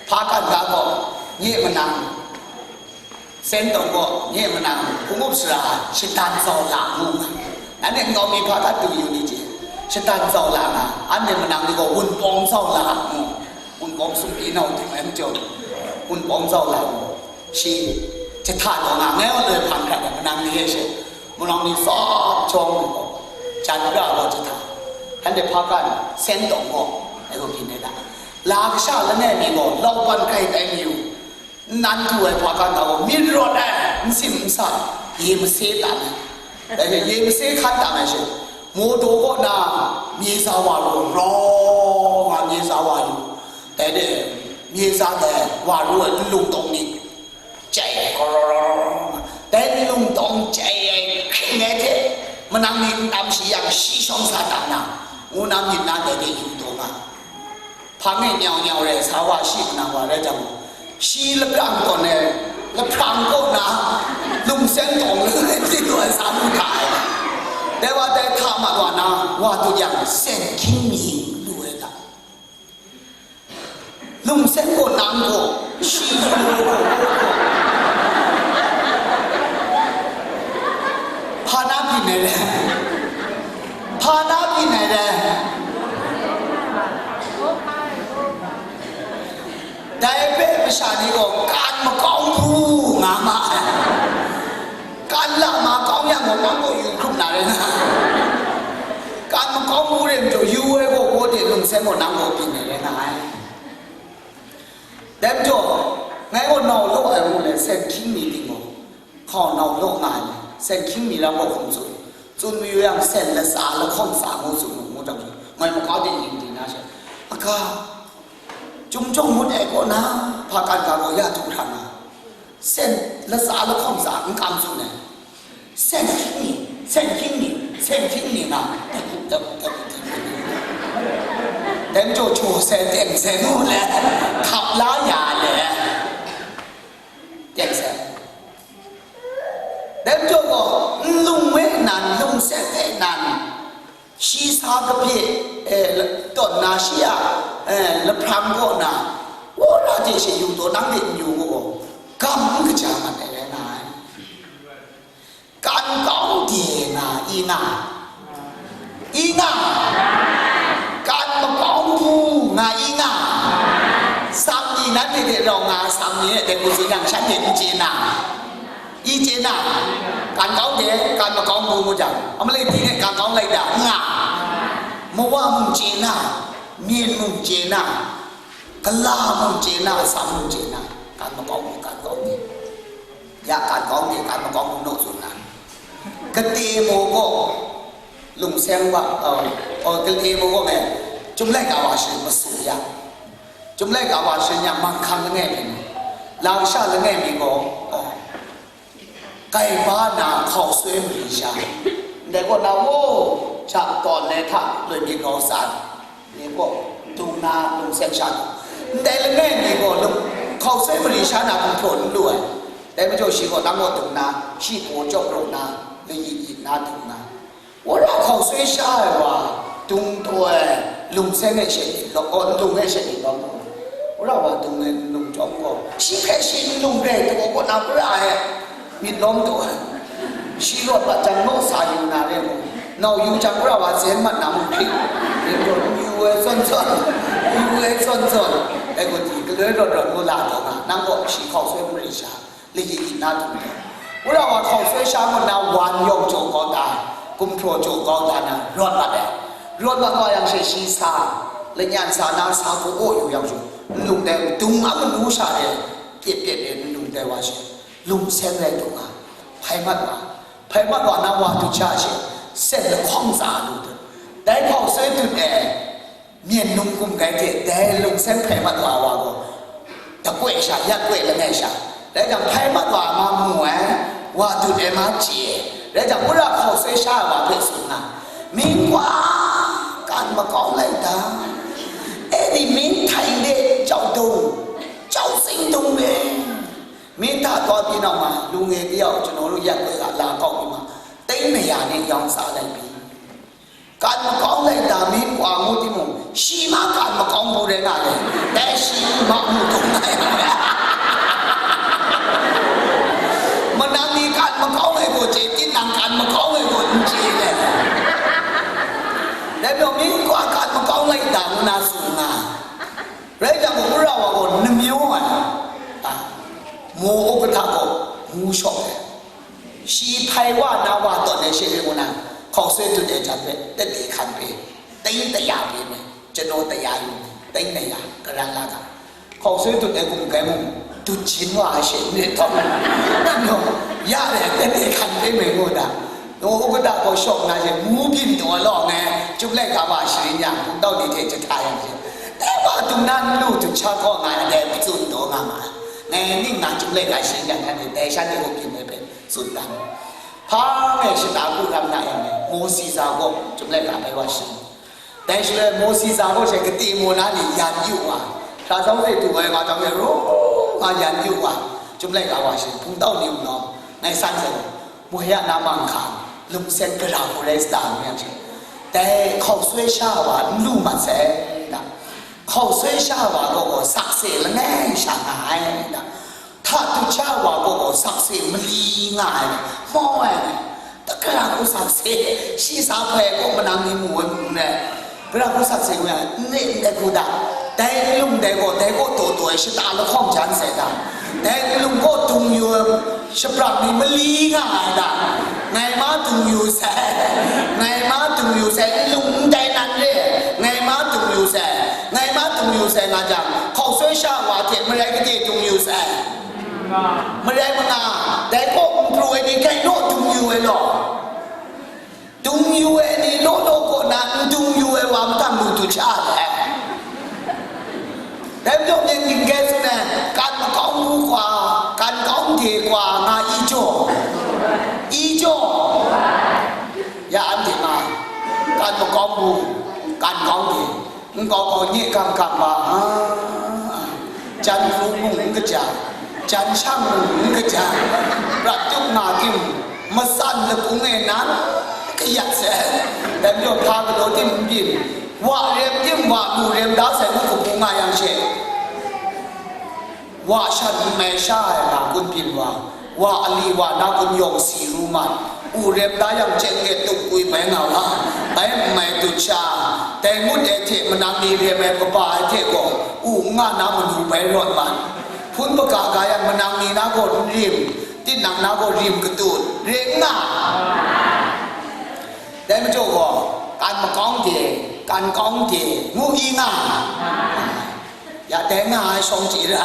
Hpa kan ga gaw, nye manang, Sen tawng gaw, nye manang, hpung up sara, shadan zau la ngu nga. Nanhte nkau mi hpa hta du yu ni chye, shadan zau la nga, anhte manang ni gaw wunpawng zau la ngu. Wunpawng sumri nau ting ai majaw, wunpawng zau la ngu. Shi jahta taw nga, ngai wa loi hpang hkrat ai manang ni e she, manang ni tsawp jawng lu gaw, jan ra gaw jahta. Anhte hpa kan, sen tawng gaw, ai gaw byin ai da. La kasha langai mi gaw, lauban kai tai mayu. Nnan du ai hpa kan gaw, myit rawt ai, n sim n sa, ye mase tam ai. Dai hpe ye mase hkan tam ai she, mawdaw kaw na mye za wa ru, raw nga mye za wa yu. Dai de, mye za dai wa ru ai nlung tawng ni, chyai ai, gaw raw raw raw raw nga. Dai nlung tawng chyai ai hkring ai hte, manang ni n tam shi yang, shi shawng sa tam na, ngu na myit na dai de yu taw nga. Hpang e nyau nyau rai sa wa shi manang wa rai jang, shi laprang tawn ai lahprang kaw na lungsen tawng lung ai hpyi lu ai sa lu hta ai. Dai wa dai hta mat wa na, wa tut yang, sen hkying mi lu ai hta. Lungsen kaw nang gaw shi yu ai gaw, hpa na byin ai re? Hpa na byin ai re? Dai hpe masha ni gaw kan makau hku nga ma ai. Kan la ma kau yang gaw, nang gaw yu hkrup na rai na. Kan makau hku re majaw, yu ai gaw, gaw de lungsen gaw nang gaw byin ai rai na. sen hkying mi ting gaw, hkau nau law nga ai, sen hkying mi lam gaw hkum tsun, tsun mayu yang, sen latsa lahkawng tsa ngu tsun mu, ngu jang, ngai makau de yin di na she, aga, Chyum chyawng ngut ai kaw na, hpa kan ga gaw ya du hkra na, sen latsa lahkawng tsa n kam tsun ai. Sen hkying ni, sen hkying ni, sen hkying ni nga, dai majaw jaw se teng se nu le, hkap la ya le, teng se. Dai majaw gaw, nlung we nan, lung seng e nan, shi sa kahpye, eh, tawn na shi a, eh, lahprang kaw na, wora hte she yu taw, nang hte n yu gaw, gam n kaja mat ai rai nga ai. Kan kau de nga, i nga, i nga, kan makau bu nga, i nga, sam ni nanhte hte rau nga, sam ni e dai hku tsun yang, shanhte n chye na, i chye na, kan kau de, kan makau bu ngu jang, a malai di ne kan kau lai da, nga, mawa mung chye na, myen mung chye na, gala mung chye na, sam mung chye na, kan makau bu, kan kau de. Ya kan kau mi, kan makau mu naw tsun na. Kate maw gaw, lungseng wa, uh, oh, kate maw gaw me, Chyum laika wa shi masu ya. Chyum laika wa shi nya manghkang langai mi, langsha langai mi gaw, oh, kai ba na hkau soi mari sha. Ndai gaw na wo, chap tawn le hta, loi mi gaw san. Ni gaw, dung na, lungseng sha dung. Ndai langai mi gaw, lung, hkau soi mari sha na gumhpraw n lu ai. Dai majaw shi gaw, nang gaw dung na, shi gaw jawk raw na, layit yit na dung na. Wora hkau soi sha ai wa, dung taw ai, lungseng e she myit lawm, oh, dung e she myit lawm gaw. Wora wa dung e n lung chyawm gaw, shi hpe shi n lung re, taw gaw na, wora e. Myit lawm taw ai. Shi rawt mat jang naw sa yu na re mu. Nau yu jang, wora wa zen mat na mu hpyi. Yu ai zawn zawn, yu ai zawn zawn. Ai gaw di, galoi rawt rawt ngu la taw nga, nang gaw shi hkau soi mari sha, layit yit na dung taw. Wora wa hkau soi sha ngut na wan yawng jaw kau ta ai, gumhpraw jaw kau ta na, rawt mat ai. Rawt mat wa yang she shi sa, lanyan sa na sa hku aw yu yang shu, nlung dai dung a manu sha e, pyet pyet e nlung dai wa she. Lungseng rai dung nga, hpai mat wa, hpai mat wa na wa du hkya she, sen lahkawng tsa lu dut. Dai hkau soi dut e, myen num gum kai hte, dai lungseng hpai mat wa wa gaw, dakoi sha, ya koi langai sha, rai jang, hpai mat wa ma mu ai, wa dut ai ma chye ai, rai jang, wora hkau soi sha ai wa hpe tsun nga, mying kwa, kan makau lai da, e di mying htai de jau dung, jau sing dung e. Myit hta taw pyi nau ma, lu nge di yau, ကျွန်တော်တို့ ရပ်ကွက်က လာကောက်ပြီးမှ သိန်း နှစ်ရာ နဲ့ ရောင်းစားလိုက်ပြီ။ ကံမကောင်းလိုက်တာ မင်းကွာမှုတိမုံ ရှိမှ ကံမကောင်းဘူးတဲ့ ငါလည်း တဲရှိမှ မှုတုံးလိုက်ရတယ်။ မနန်းဒီ ကံမကောင်းလေကို ကျေတင်နံ ကံမကောင်းလေကို ကျေတယ်။ ဒါကြောင့် မင်းကွာ ကံမကောင်းလိုက်တာ မနာစုံနာ။ ရဲကြောင့် ဘုရားဝါကို နှမျိုးပါ။ အာ မော်ဥက္ကဋ္ဌကို မူးလျှော့တယ်။ ရှီဖဲဝါ နာဝါတော်နဲ့ ရှေ့လေးကနာ ခေါက်ဆွဲတုတ်တဲ့ ကြောင့်ပဲ တက်တည်ခံပေး။ သိန်းတစ်ရာပေးမယ်။ ကျွန်တော် တစ်ရာယူမယ်။ သိန်း နှစ်ရာ ကရန်လာတာ။ ခေါက်ဆွဲတုတ်တဲ့ ကိုယ်ကဲမှု တုတ်ချင်းဝါ အရှိန်နဲ့ ထောက်မယ်။ နော်။ ရတယ်။ တက်တည်ခံပေးမယ် မို့တာ။ နော်။ ဥက္ကဋ္ဌကို လျှော့နာရင် မူးပြီးတော့ လော့ ငယ် ကျုပ်လက်ကပါ ရှင်းရ ဘုံတော့ နေထဲ ကျထားရမယ်။ အဲ့မှာ သူနာလူသူချောက်ကောင်းငါလည်း သူ့တော်ငါမှာ။ ငယ် နှစ် ငါ ကျုပ်လက်က ရှင်းရ ငါလည်း တဲရှာနေ ဟုတ်ပြီ မယ်ပဲ ဆိုတာ။ ဖားမယ် ရှင်သာ အခု ရမနာရမယ်။ မော်စီစာကို ကျုပ်လက်က ပဲဝါ ရှင်း။ တဲရှလဲ မော်စီစာကို ရှင်း ကတိ မော်နာ နေ ရန်ယူပါ။ ဒါကြောင့် လေ သူဝဲ ငါကြောင့် လေ ရော ငါ ရန်ယူပါ။ ကျုပ်လက်က ဝါ ရှင်း။ ဘုံတော့ နေ ဦးနော်။ ငယ် ဆန်း ဆယ်။ မွေရနာမင်ခါ လုံဆဲကရာကို ရဲစတာ မြတ်ကြီး တဲ ခေါက်ဆွဲရှာပါ လူမှ ဆဲ ဒါ ခေါက်ဆွဲရှာပါ ကို ကို စက်စေ လငယ် ရှာနိုင် ဒါ ထတူချပါ ကို ကို စက်စေ မလီ ငါ မော ဝဲ တကရာ ကို စက်စေ ရှိ စား ဖဲ ကို မနမ်း နေ မူ ဝဲ မူ နဲ့ ဘုရားကုသစေဝဲ နှစ်နဲ့ကိုဒါ တဲလူမ်တဲကို တဲကိုတိုတို ရှတာလခေါမ်ချန်စဲဒါ တဲလူမ်ကိုတုံယူ ရှပရမီမလီငါဒါ ငိုင်မတုံယူစဲ ငိုင်မတုံယူစဲ လူမ်တဲနန်လေ ငိုင်မတုံယူစဲ ငိုင်မတုံယူစဲ ငါကြောင့် ခေါက်ဆွဲရှာဝါတဲ့ မရဲကတိတုံယူစဲ Marai manga, dai kaw n pru ai ni kai naw dung yu ai law. Dung yu ai ni law law kaw na n dung yu ai wa mahtang lu dut sha ai. Dai majaw myen ning kai tsun ai, kan makau ngu kwa, kan kau n de kwa nga i jaw. I jaw. Ya anhte nga, kan makau ngu, kan kau n de. Nkau kau nye kam kam ma, a, jan hkrung mung n kaja, jan shang mung n kaja, prat tup nga tim, matsan lakung e nan kayat se, dai majaw hpa galaw tim n byin, wa rem tim, wa lu rem da sai ngu kabu nga yang she, wa shan n mai sha ai na kun byin wa, wa ali wa na kun yawng si ru mat, u rem da yang chyen nget tup kui bai nga wa, bai n mai dut sha, dai ngut ai hte manang ni rem ai kaba ai hte gaw, u n nga na manu bai rawt mat. Hpun kaga ga yang manang ni na gaw n rim, tinang na gaw rim katut, ring nga. Dai majaw gaw, kan makau n de, kan kau n de, ngu i nga. Ya dai nga ai shawng chyi ra.